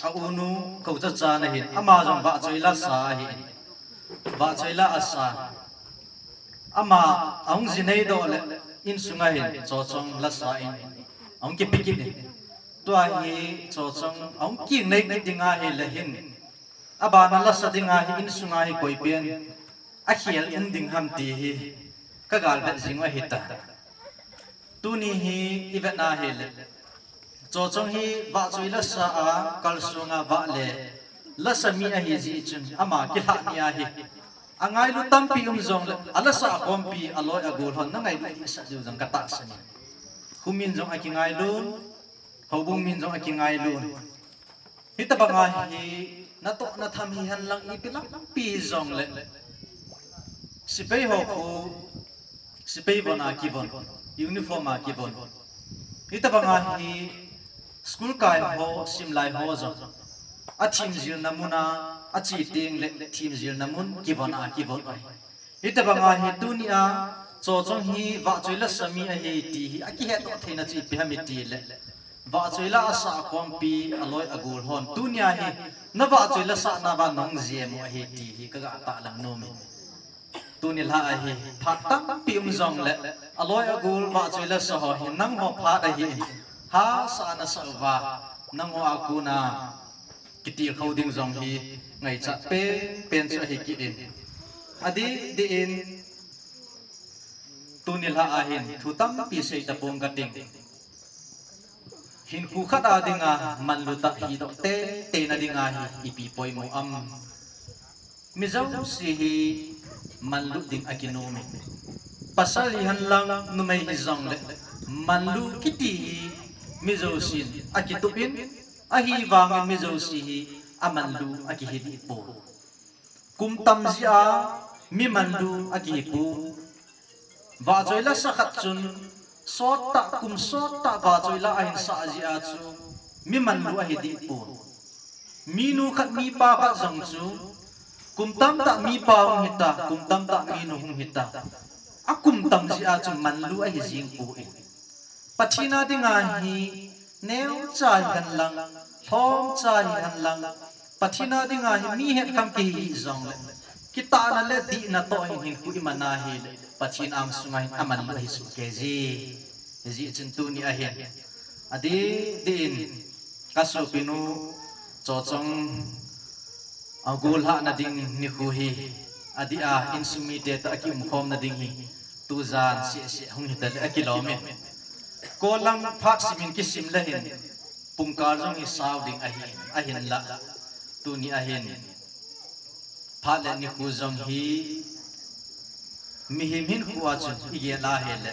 a unu Kocha Chan ahin, ama jong vahchoi la sa ahin. Vahchoi la asa. Ama ahung jinei doh le, insunga hin Chochong lasa in ahung kipe kit in. Tua hi Chochong ahung kinei kit ding ahile hin, abana lasa dinga hi insunga hi koi pen akhel um ding ham ti hi kagal vet jing u ahi ta. Tuni hi ivet na hile, Chochong hi vahchoi lasa a kalsonga vah le lasa mi ahi jeh chun ama kilhah ni ahi. Angailu tampi um jongle, alasa akompi aloi agol hon nangailu dehset diu jong katahsan in. Kho min jong akingailu, houbung min jong akingailu. Hitobanga hi natoh natham hihen lang ipi lampi hijongle, sepai ho khu sepai von a kivon, uniform a kivon. Hitobanga hi school kai ho, simlai ho jong athemjilna mun a ache teng le themjilna mun kivon a kivon ahi. Hitobanga hi tunia Chochong hi vahchoi lasa mi ahi ti hi akihetdoh theina chu ipi ham itile, vahchoi la asah akompi aloi agol hon tunia hi navahchoi lasah nauva nahung jem u ahi ti hi kaga tahlang nom in. Tuni lha a hi phat tampi um jongle, aloi agol vahchoi lasa ho hi nangho phat ahin, hahsa nasah uva, nangho a kona kitilkhou ding jong hi ngaichat penpen chu ahi kit in. Adeh deh in, tuni lha a hin thu tampi sei tapong kating. Hinkho khat a dinga manlu tah hidoh teitei na dinga hi ipi poimo ham. Mi jouse hi manlu ding akinom in. Pasal hihen lang numei hijongle manlu kiti hi mi jousen akitup in, ahivangin mi jouse hi amanlu akihi deh pon. Kum tam jeh a mi manlu akihi pon. Vahchoi lasa khat chun sottah, kum sottah vahchoi la ahin sah jeh a chu mi manlu ahi deh pon. Minu khat mipa khat jong chu kum tamtah mipa hung hita, kum tamtah minu hung hita, akum tam jeh a chu manlu ahi jeng poi. Pathen a dinga hi neocha hihen lang, lhomcha hihen lang, Pathen a dinga hi mi hetkham kihi jongle, Kitahna le dihna toh hin hinkho iman a hile, Pathen angsunga hin aman lou ahi soh kei ji. Hijeh chun tuni ahin, adih dih in kasopinu Chochong agol hahna ding nikho hi, adih a insung mite toh akiumkhomna ding hi, tujan seh seh hung hita le akilom in. Kol lang phat sim in kisim le hin, pungkal jong hi sao ding ahi, ahinla tuni ahin, phat le nikho jong hi mihem hinkho a chun igel a hile,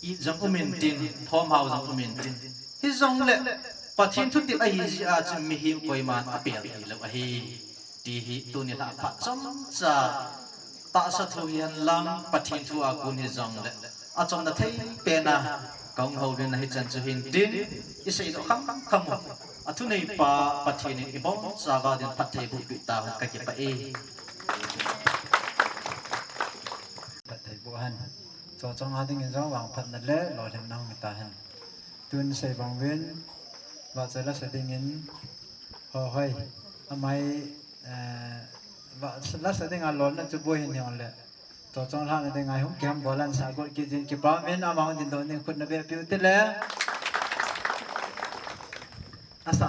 it jong um intin, thomhao jong um intin, hijongle Pathen thutep ahi jeh a chun mihem koiman apel theilou ahi, ti hi tuni lhah phat chomcha tahsa thu hihen lang, Pathen thu a kon hijongle achomna thei pen a kahung houlimna hichan chu hintin, iseidoh kham kham u, athuneipa Pathen in ibonchauva din phattheiboh peh tahen, kakipah e. Phattheiboh hen. Chochong a dingin jong vangphatna le lolhinna hung hitahen. Tun sei bang uvin, vahchoi lasa dingin, ho hoi, amai, eh, vah, lasa dinga lolna chu boi hin hijongle, Chochong lhahna dinga hung kihambol a sah got kit jin, kipa umin, ama hung dingdoh ding khut nabeh piu tile. Asa.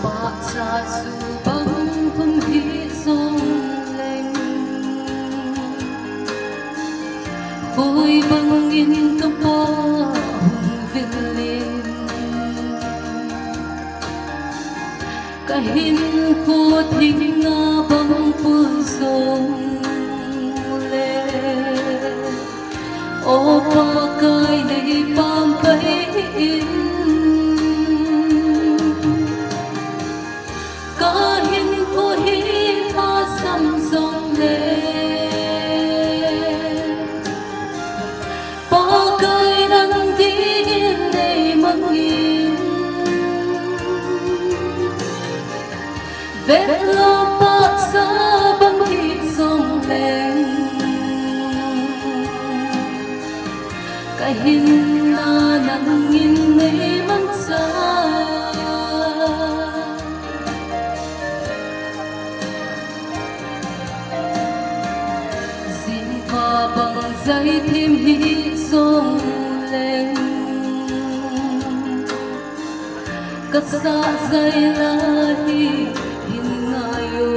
Pahcha chu bang hung hi jongleng, koi bangin kapa hung vil in, kahinkho thinga bang pul jongle, o Pakai nei pampai in. Kahinkho hi lhasam jongle, Pakai nang dingin nei mang in. Vetlou pahcha bang hi jongleng, kahinna nangin nei mangchan. Jingkah bang jai thim hi jongleng, kasah jai la hi hin ngai o.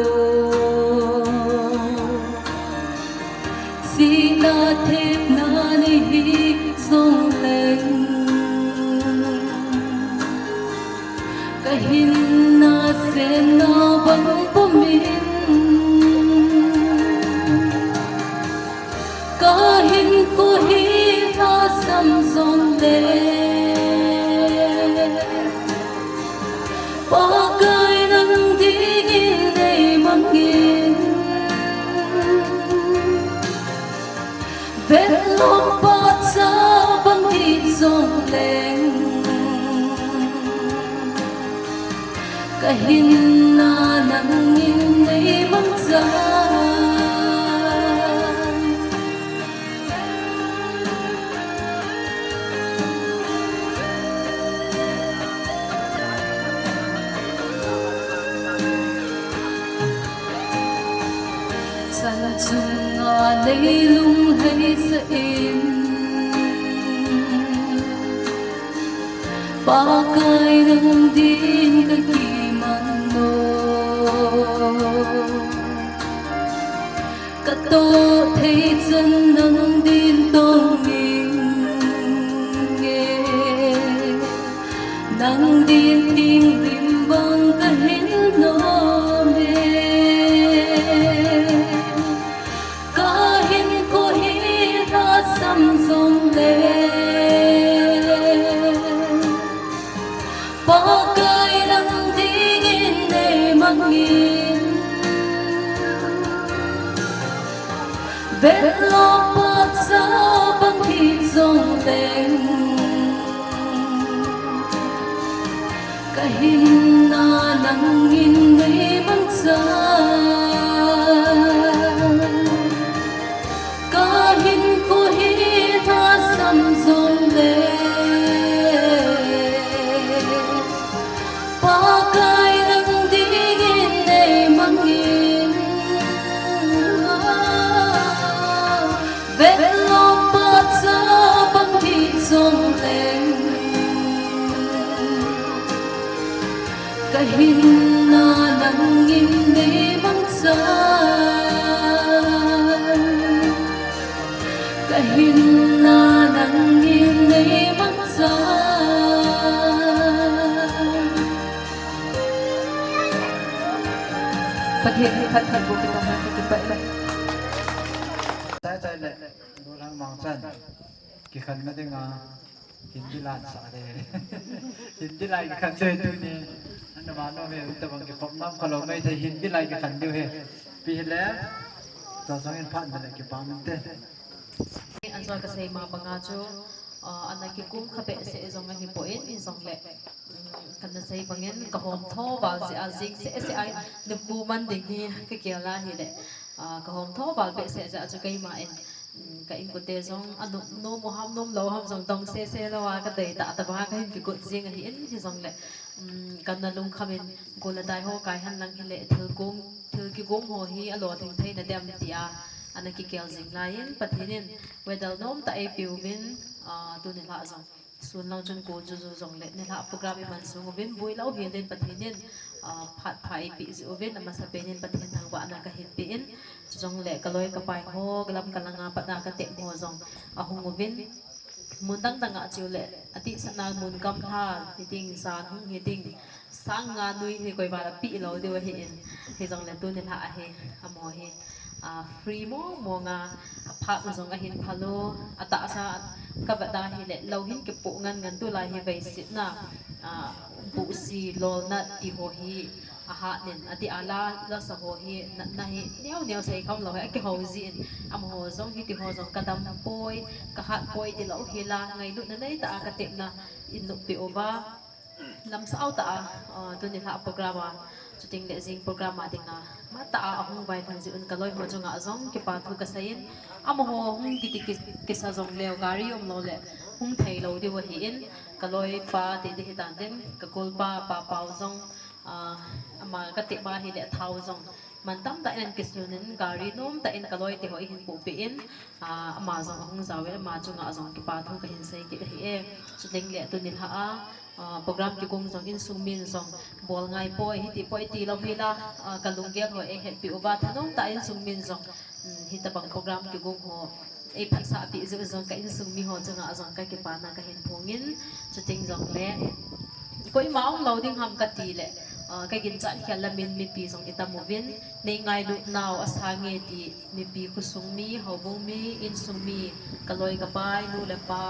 Chihna thepna nei hi jongleng, kahinna senna bang pum in. Kahinkho hi lhasam jongle, Pakai nang dingin nei mang in. Vetlou pahcha bang hi jongleng, kahinna nangin nei mangchan. Chan chunga nei lunglhaisah in, Pakai nang din kakiman o. Katoh thei chan nang din tong inge, nang din thingrim bang kahin nom e. Kahinkho hi lhasam jongle, Pakai nang dingin nei mang in. Loppa cha bang hi jong leng, ka hinna nangin nei mangcha. Ka hinkho hi thasam jong le, Pakai nang dingin nei mangin. Vet loppa cha bang hi jong leng, ka hinna nangin nei mangcha. Ka hinna nangin nei mangcha. Pathen hi phattheiboh kitah in kipah e. Chai chai le, Lhang Mangchan. Kikhenna dinga Hindi lai sa de. Hindi lai kikhen de tuni. Ana ma no me uta bang kikhop nam kalo mai thei Hindi lai kikhen diu he. Pi le. Tua jong in phat na le kipah minte. Ajo kasei ma banga chu, ah, ana kikum kha behseh jong ahipoi, hijongle, um, kana sei bangin kahom tho val jeh a jing seh seh a nikho man ding hi kagel a hile, ah, kahom tho val behseh jeh a chu keima in, um, ka inkote jong anom nom u ham nom lou ham jong dong seh seh lou a kadei tah tah banga kahin kigot jing ahin, hijongle, um, kana lungkham in gol le dai ho kai hen lang hile thil kigong, thil kigong ho hi alolhing theina dem tia ana kigel jing lai in Pathen in weather nomtah eipeuvin, ah, tuni lha jong sun lang chun kol juju jongle nilhah program iman sung uvin bui lou hel in Pathen in, ah, phat pha eipeh jeh uvin amasapen in Pathen thangvahna kahin pe in, chujongle kaloi kapai ho lam kalanga patna katep ho jong ahung uvin, mun dang dang a cheu le, atihsana mun gamlha hiding, jan hung hiding, sang nga nui hi koima la peh lou diu ahin, hijongle tuni lha ahi, amaho hi, ah, free mong mong a, aphahna jong ahin phal u, atahsa kavet a hile, lou hin kipoh ngan ngan tulai hi veisetna, ah, buhsi, lolna ti ho hi, ahat in, ati a la, lasa ho hi, natna hi, neo neo sei kham lou hi, akihou jin, amaho jong hiti ho jong kadam poi, kahat poi ti lou hi la, ngailutna neitah a katepna in noppi uva, lamsau tah a, ah, tuni lha program a, chuting le jing program a dinga, matah a ahung vailhun jeh un kaloi ho chunga jong kipa thu kasei in, amaho hung kiti ki-, kisa jongleu gari umlou le, hung thei lou diu ahin, kaloi pa ti di hitan tin, kagol pa, Pa Pau jong, ah, ama katep a hile thao jong, man tamtah in kisun in gari nomtah in kaloi te ho eihin pohpeh in, ah, ama jong ahung jao in, ama chunga jong kipa thu kahin sei kit ahi e. Chuting le tuni lha a, ah, program kigong jong insung min jong bol ngai poi, hiti poi ti lou hi la, ah, kalunggel ho eihetpeh uva thanom tah a insung min jong, um, hitabang program kigong ho eiphatsah peh jeh u jong ka insung mi ho chunga jong kakipana kahin phong in, chuting jongle koima umlou ding ham kati le, ah, kaginchat khel lamin mipi jong itam uvin, nei ngailut nau asange ti mipi khosung mi, houbung mi, insung mi, kaloi kapai, nu le pa,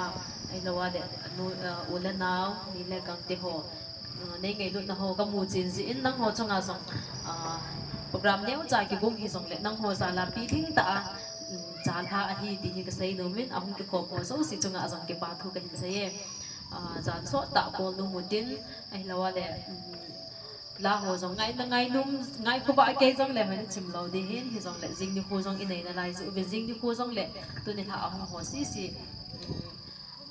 ahilou a le, nu, ah, u le nao, ni le gangte ho, ah, nei ngailutna ho kamu chen jeh in nangho chunga jong, ah, program neocha kigong hijongle nangho jal a pilhing tah a, um, chalha ahi ti hi kasei nom in, ahung kikhom ho jouse chunga jong kipa thu kahin sei e. Ah, jan sot tah bol nom utin, ahilou a le, um, la ho jong ngai na ngai nom, ngai khovah kei jongle hoi na chim lou di hin, hijongle jing nikho jong inei nalai jeh uvin jing nikho jongle tuni lha ahung ho sese, um,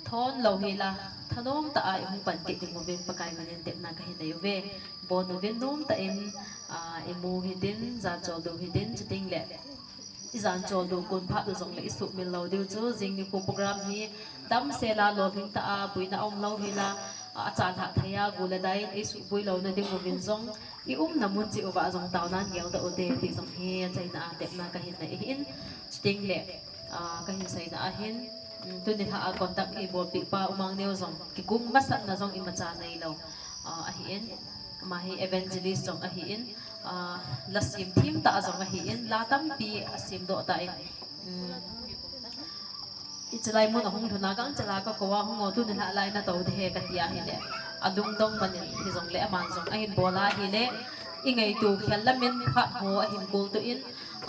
thon lou hi la, thanom tah a ihung pan kit ding uvin Pakai min in tepna kahin nei uve. Bon uvin nomtah in, ah, imu hitin, jan choldo hitin, chuting le ijan choldo kon phat u jongle isuhmil lou diu chu, jing nikho program hi damsel a lolhing tah a, buina umlou hi la, ah, achalhah thei a, gol le dai in eisuhboi louna ding uvin jong, iumna mun cheh uva jong taonan geldoh ute ti jong hi achaina a tepna kahin nei ahin, chuting le, ah, kahin seina ahin, um, tuni lha a contact eibolpeh pa U Mangneo jong kigong masatna jong imacha neilou, ah, ahin, ama hi evangelist jong ahin, ah, la semthem tah jong ahin, la tampi asemdoh tan, um, hichelai mun ahung lhun a gangchel a kakou a hung o, tuni lha lai natou ding ahi kati ahile, alungdong man in hijongle aman jong ahin bol ahile, ingaito khel lamin phat ho ahin koltoh in,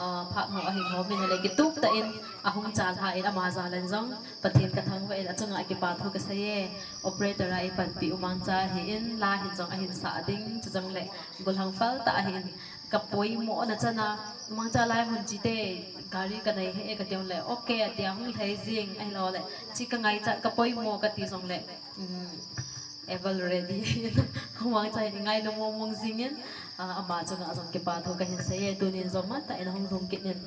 Ah, phat ho ahin hom in, ahile kitup tah in ahung chalha in, ama jal in jong Pathen kathangvah in, achunga kipa thu kasei e. Operator a eipanpi u Mangcha ahin, la hin jong ahin sah ding, chujongle golhang phal tah ahin, kapoimo na chan a, Mangcha lai hung chite, gari kanei hih e kati jongle, okay, atia hung lhai jing, ahilou le, chi kangaichat, kapoimo kati jongle, um, ever ready. Mangcha hi ngailu mong mong jing in, ah, ama chunga jong kipa thu kahin sei e, tunin jong matah in ahung lhung kit in.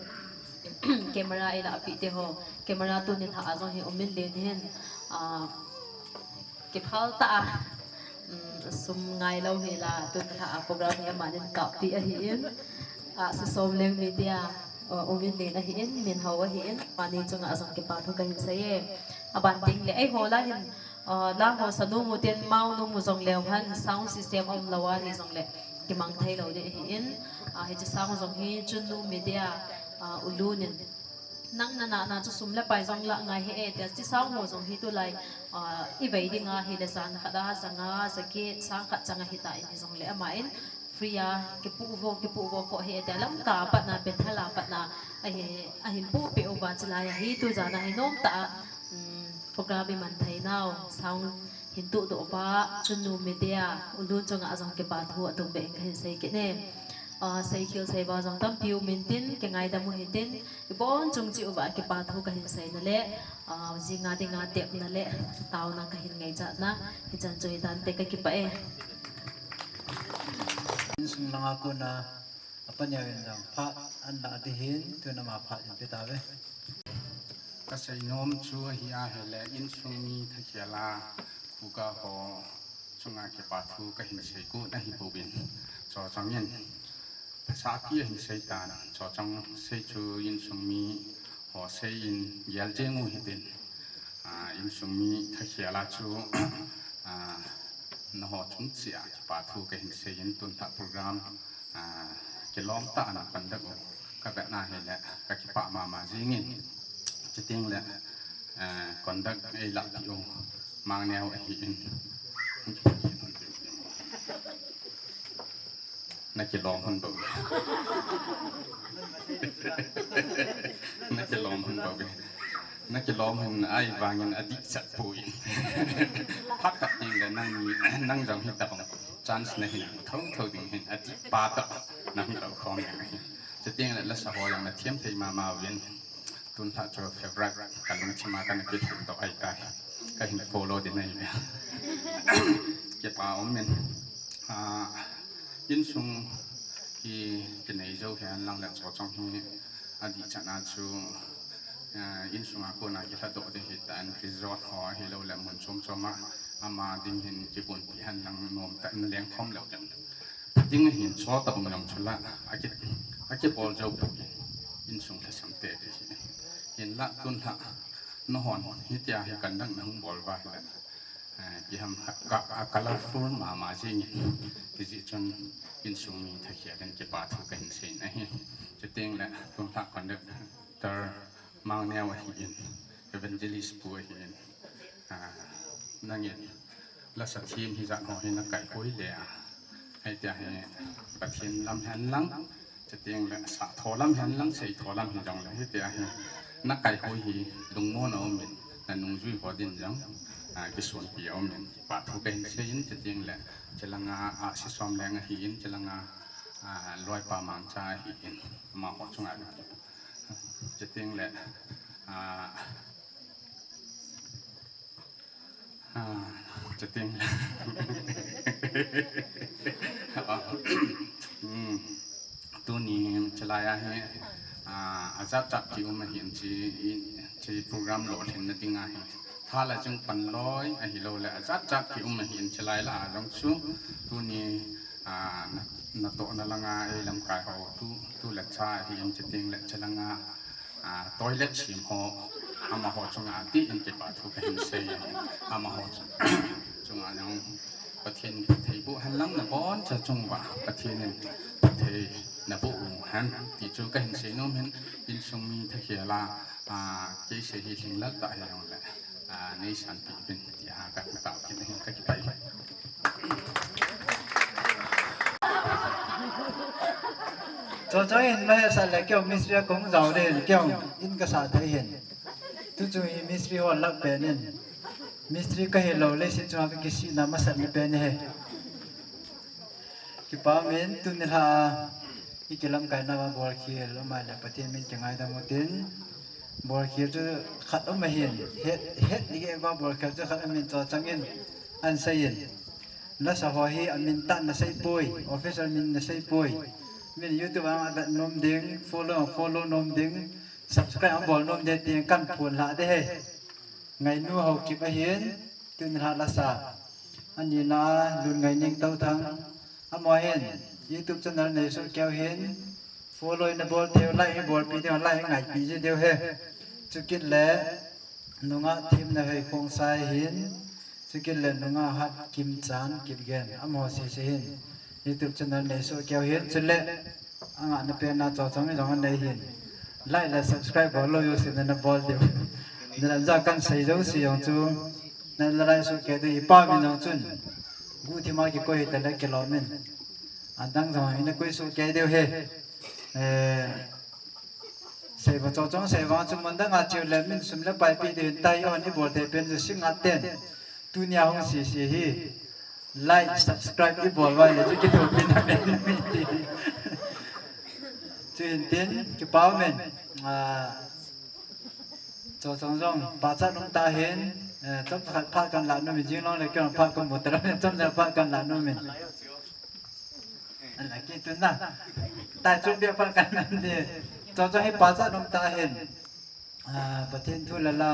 Camera eilahpih te ho, camera tunin lhah a jong hi U Minlen hin, ah, kiphal tah a, um, sum ngailou hila, tun lhah a program hi amanin kappi ahin, ah, Sisom Leng Media, ah, U Minlen ahin, Minhao ahin, amani chunga jong kipa thu kahin sei e. Aban tengle, eiho la hin, ah, la ho sa nom u ten, mao nom u jongleu hen, sound system umlou ahi jongle kimang theilou ding ahin, ah, hiche sound jong hi Chunnu Media, ah, U Lun in, nang nanah na chu sum le pai jong lah ngai hih e, tia, hiche sound ho jong hi tulai, ah, ivei ding ahile jan khat a janga, jaget, sang khat chang ahitan, hijongle aman free a kipu vo, kipu vo kho hih e, tia, Lamka a patna, Bethel a patna ahi, ahin puhpeh uva, chulai a hi tujan a hi nomtah a, um, program iman thei nau, sound hin tuhdoh pa, Chunnu Media, U Lun chunga jong kipa thu atumbeh in kahin sei kit e. Ah, seikhel seibah jong tampi umin tin, kingaidam u hitin, ibon chung cheh uva kipa thu kahin seina le, ah, jinga dinga tepna le taona kahin ngaichatna hichan chu hitante, kakipah e. Insung langa kona, apa neo in jong phat ahin lah ding hin, tun ama phat in pe tauve. Kasei nom chu ahi ahile, insung mi thakhel a, khuga ho chunga kipa thu kahin sei got ahi bouvin, Chawchang in phasapi ahin sei tan, Chawchang sei chu insung mi ho sei in gel jeng u hitin, ah, insung mi thakhel a chu, ah, nangho chung cheh a kipa thu kahin sei in, tun lhah program, ah, kilom tah a na conduct u kavet na hile kakipah mama jing in, chutengle, ah, conduct eilahpeh u Mangneo ahin, nakilom hon bou. Nakilom hon bou. Nakilom hon ahivangin adihchat poi. Phat khat tengle nang, nang jong hitobang chance nahin thotho ding hin, adihpa toh nang hitoukhom ding ahi. Chutengle lasa ho jong nathem thei mama uvin. Tun lhah chu favorite, kalungthim a kana kithudoh ahitai. Kahin follow ding ahi ve. Kipa umin. Ah, insung hi kinei jou hihen lang le Chawchang hi adihchat a chu, ah, insunga kona kilhadoh ding hitan, resort ho ahilou le mun chom chom a ama ding hin kigonpi hen lang nomtah in lengkhom leu ding ahin, chutobang jong chu la, aki, akibol jou poi, insung lhasam tete hi. Hinla tun lhah, nahon hitia hi conduct nahung bol uva hile, eh, kiham, ka, a colorful mama jeng in, hijeh chun insung mi thakhel in kipa thu kahin sei in ahi. Chutengle tun lhah conductor Mangneo ahin, evangelist pu ahin, ah, nangin lasa them hijat ho hi nakaihoi le a, hitia hi Pathen lam hen lang, chutengle sahtho lam hen lang, seitho lam hijongle hitia hi nakaihoi hi lungmon a umin, nanungjui ho din jong, ah, kisonpi a umin kipa thu kahin sei in, chutengle chulanga, ah, Sisom Leng ahin, chulanga, ah, Loipa Mangcha ahin, amaho chunga, chutengle, ah, ah, chutengle, ah, hmm, tuni chulai a hi, ah, ajat jat kium ahin, hiche, hiche program lolhinna dinga hi tha le jing pan loi ahilou le ajat jat kium ahin, chulai lah a jong chu tuni, ah, na, natohna langa eilamkai ho tu, tu le cha ahin, chutengle chulanga, ah, toilet sem ho, amaho chunga adih in kipa thu kahin sei e. Amaho chu, chunga jong Pathen phatthei boh hen lang, naboncha chung uva Pathen in phatthei naboh u hen ti chu kahin sei nom in, insung mi thakhel a, ah, kei sei hi lhinglel tah hijongle, ah, neisanpeh uvin tia katao kit ahi, kakipah e. Chua chang in mahe sa le keu mistri a kong jao le hin keu in ka sa thei hin. Tu chu hi mistri ho lak pen in. Mistri ka hi lo le si chunga ka kisina masat ni pen he. Kipa min tu ni ha i kilam kai na va bol khel lo mai le Pathian min kingai da mo tin. Bol khel chu khat um ahin. Het, het ni ke va bol khel chu khat um in chua chang in an sai in. Lasa ho hi a min tan na sei poi, official min na sei poi. Min YouTube ang a vet nom ding, follow, follow nom ding, subscribe ang bol nom ding tin kan phun la de he. Ngainu Haokip ahin, tun la lasa. Ani na Lungaining Touthang. Amaho hin, YouTube channel nei soh keu hin, follow na bol thei u, like bol pi ding, like ngai pi ji deu he. Chukit le, nunga thim na hei khong sai hin. Chukit le nunga hat Kimchan Kipgen, amaho sese hin. YouTube channel nei soh keu hin, chule anga na pen na chua chang jong anei hin. Like le subscribe bol lou u si na na bol diu. Na la ja kan sei jo si jong chu. Na la lai soh keu diu i pa min jong chun. Guhthima kikoi hi ta le kilom in. Adang jong hi na koi soh keu diu he. Eh, Sei va chua chang sei va chu mun dang a chiu le min sum le pai pi ding tai on i bol thei pen chu singa ten. Tunia hung sisi hi. Like, subscribe i bol vai le chu kithopi na min mi ti. Chu hin tin, kipa um in. Ah, chua chang jong, pachat um ta hin. Eh, chomcha khat phat kan la nom in jing long le keu phat kan mu ta long, chomcha phat kan la nom in. Ala ki tun na. Tai chu bia phat kan na de. Chua chang hi pachat um ta hin. Ah, Pathen thu le la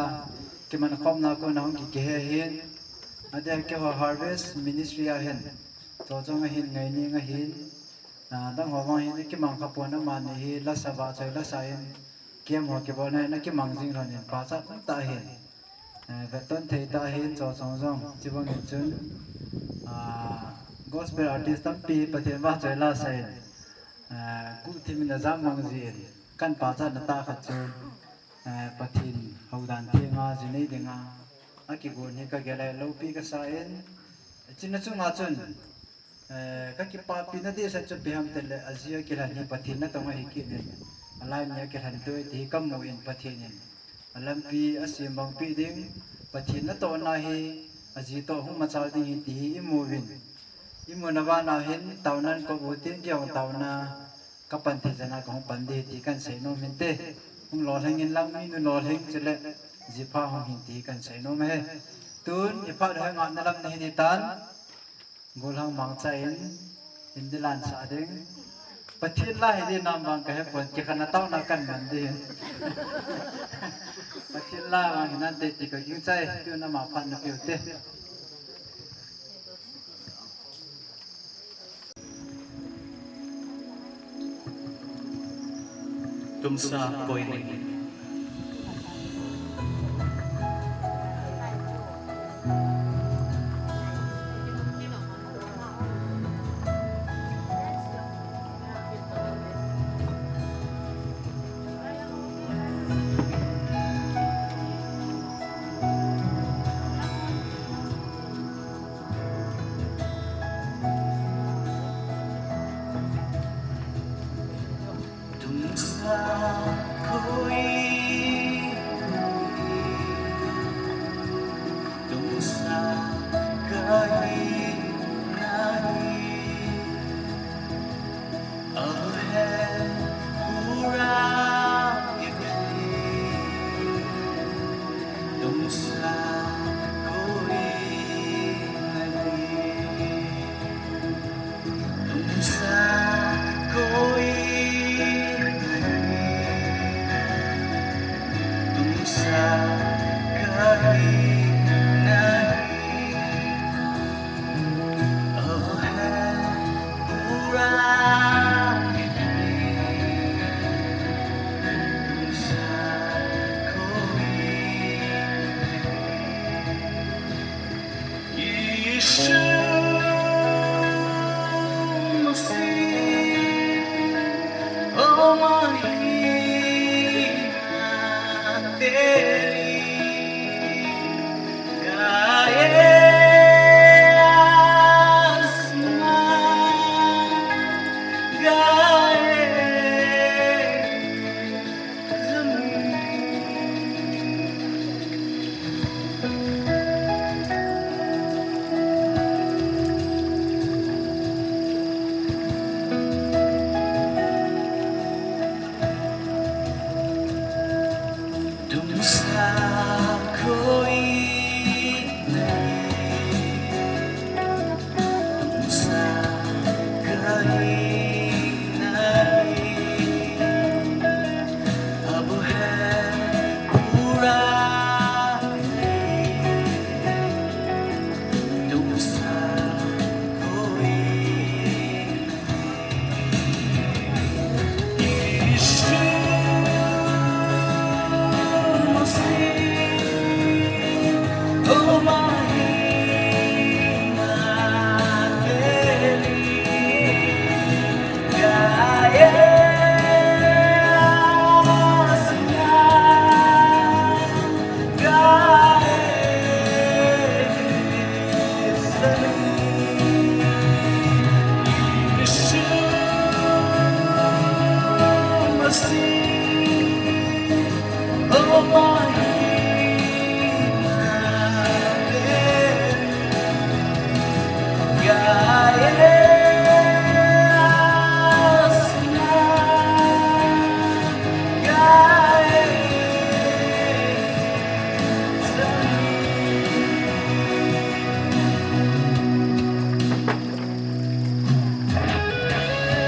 kiman khomna kona hung ki kihe hin. Adeh keiho Harvest Ministry a hin. Chua chang a hin, Ngaining a hin. Ah, dang ho vang hin kimang kha pon, amani hi lasa vahchoi lasa hin. Kem ho kibolna hin kimang jing lhon in pachat um ta hin. Eh, veton thei ta hin chua chang jong. Chubang in chun, ah, gospel artist tampi Pathen vahchoi lasa in. Eh, guhthim in ajam mang jin. Kan pachat na ta khat chu, eh, Pathen houdan thenga ji nei dinga akigon hi ka gel a loupi ka sa in. Chuna chunga chun, eh, ka kipapi na dehset chu ipi ham tile, aji a kilhen hi Pathen natong ahi kit in. Alai mi a kilhen to e ti hi ka mu in Pathen in. Alampi asem bang pi ding, Pathen natohna hi, aji toh hung machal ding hi ti hi i mu vin. I mu na vana hin, taona in ko bu tin kei hung taona, ka pan thei jana ka hung pan ding ti kan sei nom hin te. Hung lolhing in lang mi nu lolhing chule, jipha hung hin ti kan sei nom he. Tun, i phat hoi ngah na lam na hi di tan. Golhang mangcha in, in di lan sa ding. Pathen la hi di nam vang ka he pon, kikhan na taona kan man di. Pathen la vang hi nan te ti ka ging chai, tu na ma phat na piu te. Tumsa poini.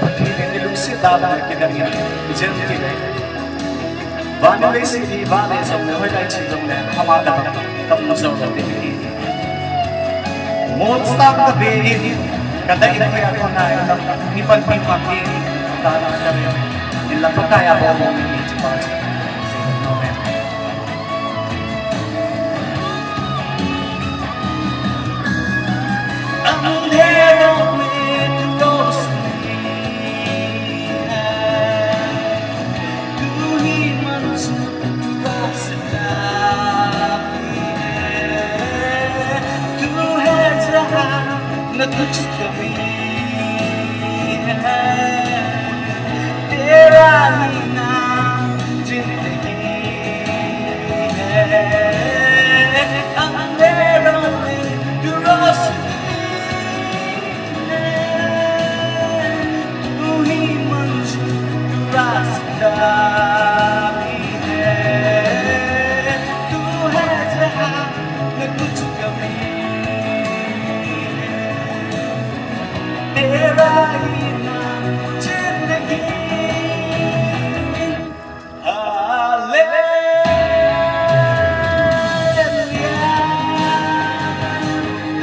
Pathen in ilungset dan a kidang in, ijen tile, van le leiset hi, van le jong le, hoilai cheh jong le, ama kidang, kamu jou lou ding ahi. Molsang kave in, kadei in, hoiya kona in, ipanpi pan in, dan a kidang in, inlang Pakai a bol bol in, hiche pa chu. Amen. अंधेरों में तू रोशनी है, तू ही मंजिल, तू रास्ता भी है, तू है जहां, न कुछ कमी है, तेरा ही नाम जिंदगी है। अंधेरों में तू रोशनी है, तू ही मंजिल, तू रास्ता भी है, तू है जहां, न कुछ कमी है। तेरा ही नाम जिंदगी। Hallelujah,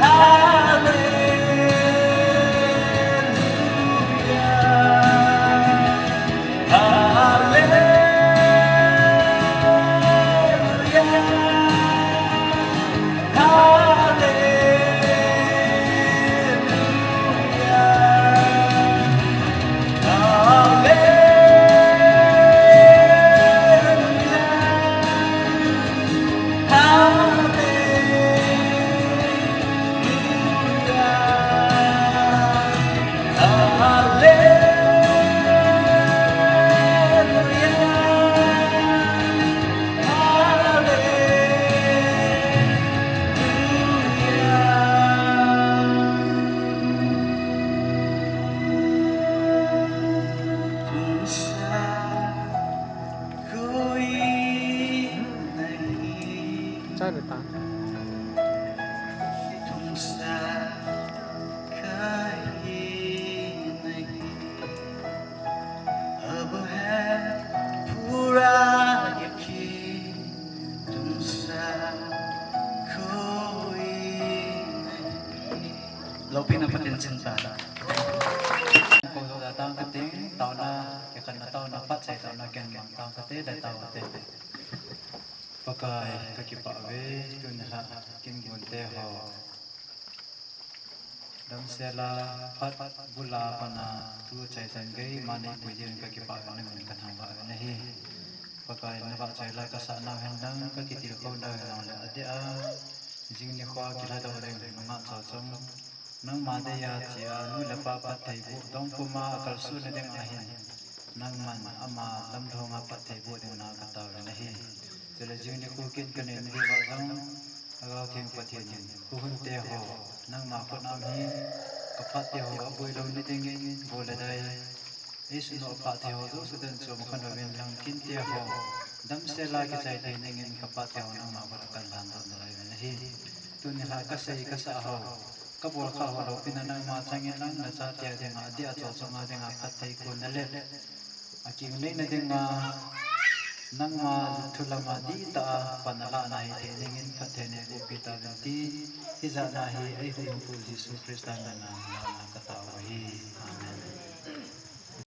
hallelujah, hallelujah. कोई नहीं। चाय देता। तुम सा कहीं नहीं। अब है पूरा यकीन, तुम सा कोई नहीं। Loupina Pathen chingta. Kou joh da tang kate, taona, kikhenna taona, phatchai taona, ken mang tang kate, da tao kate. Pakai, kakipah uve, tuni lha, kin gon te ho. Damsel a phat bul a pat a tu chai chan gei ma neipui diuvin kakipah uve, namin kathangvah uve nahi. Pakai, navahchoi la kasah nau hen lang, kakitilkhou nau hen lang le adeh a, jing nikho kilhadoh ding nungah chom chom. Nangma dei a che a, nu le pa phatthei boh dong puma akalsonna ding ahin. Nangman ama lamlhonga phatthei boh dingin katao in ahi. Chule jing nikho kin kanei nadiuva jong, Lhagao Theng Pathen in, huhhing te ho, nangma khut a um hi, kaphat te ho, aboi lou nadingin, go le dai, eisuh nopha thei ho jouse den chom khan uvin lang kin te ho, damsel a kichai thei dingin kaphat te ho nangma khut a kalhan doh nalai uvin ahi. Tuni lha kasei kasah ho, kabol kha ho loupina nangma chang in lang nachate a dinga, adeh a chom chom a dinga phatthei konna le akingnei nadinga, nangma thu lama dihtah a pan alah na hithei dingin phatthei nei boh peh tauvin ti, hijat na hi eihon Pu Jesu Christa min a katao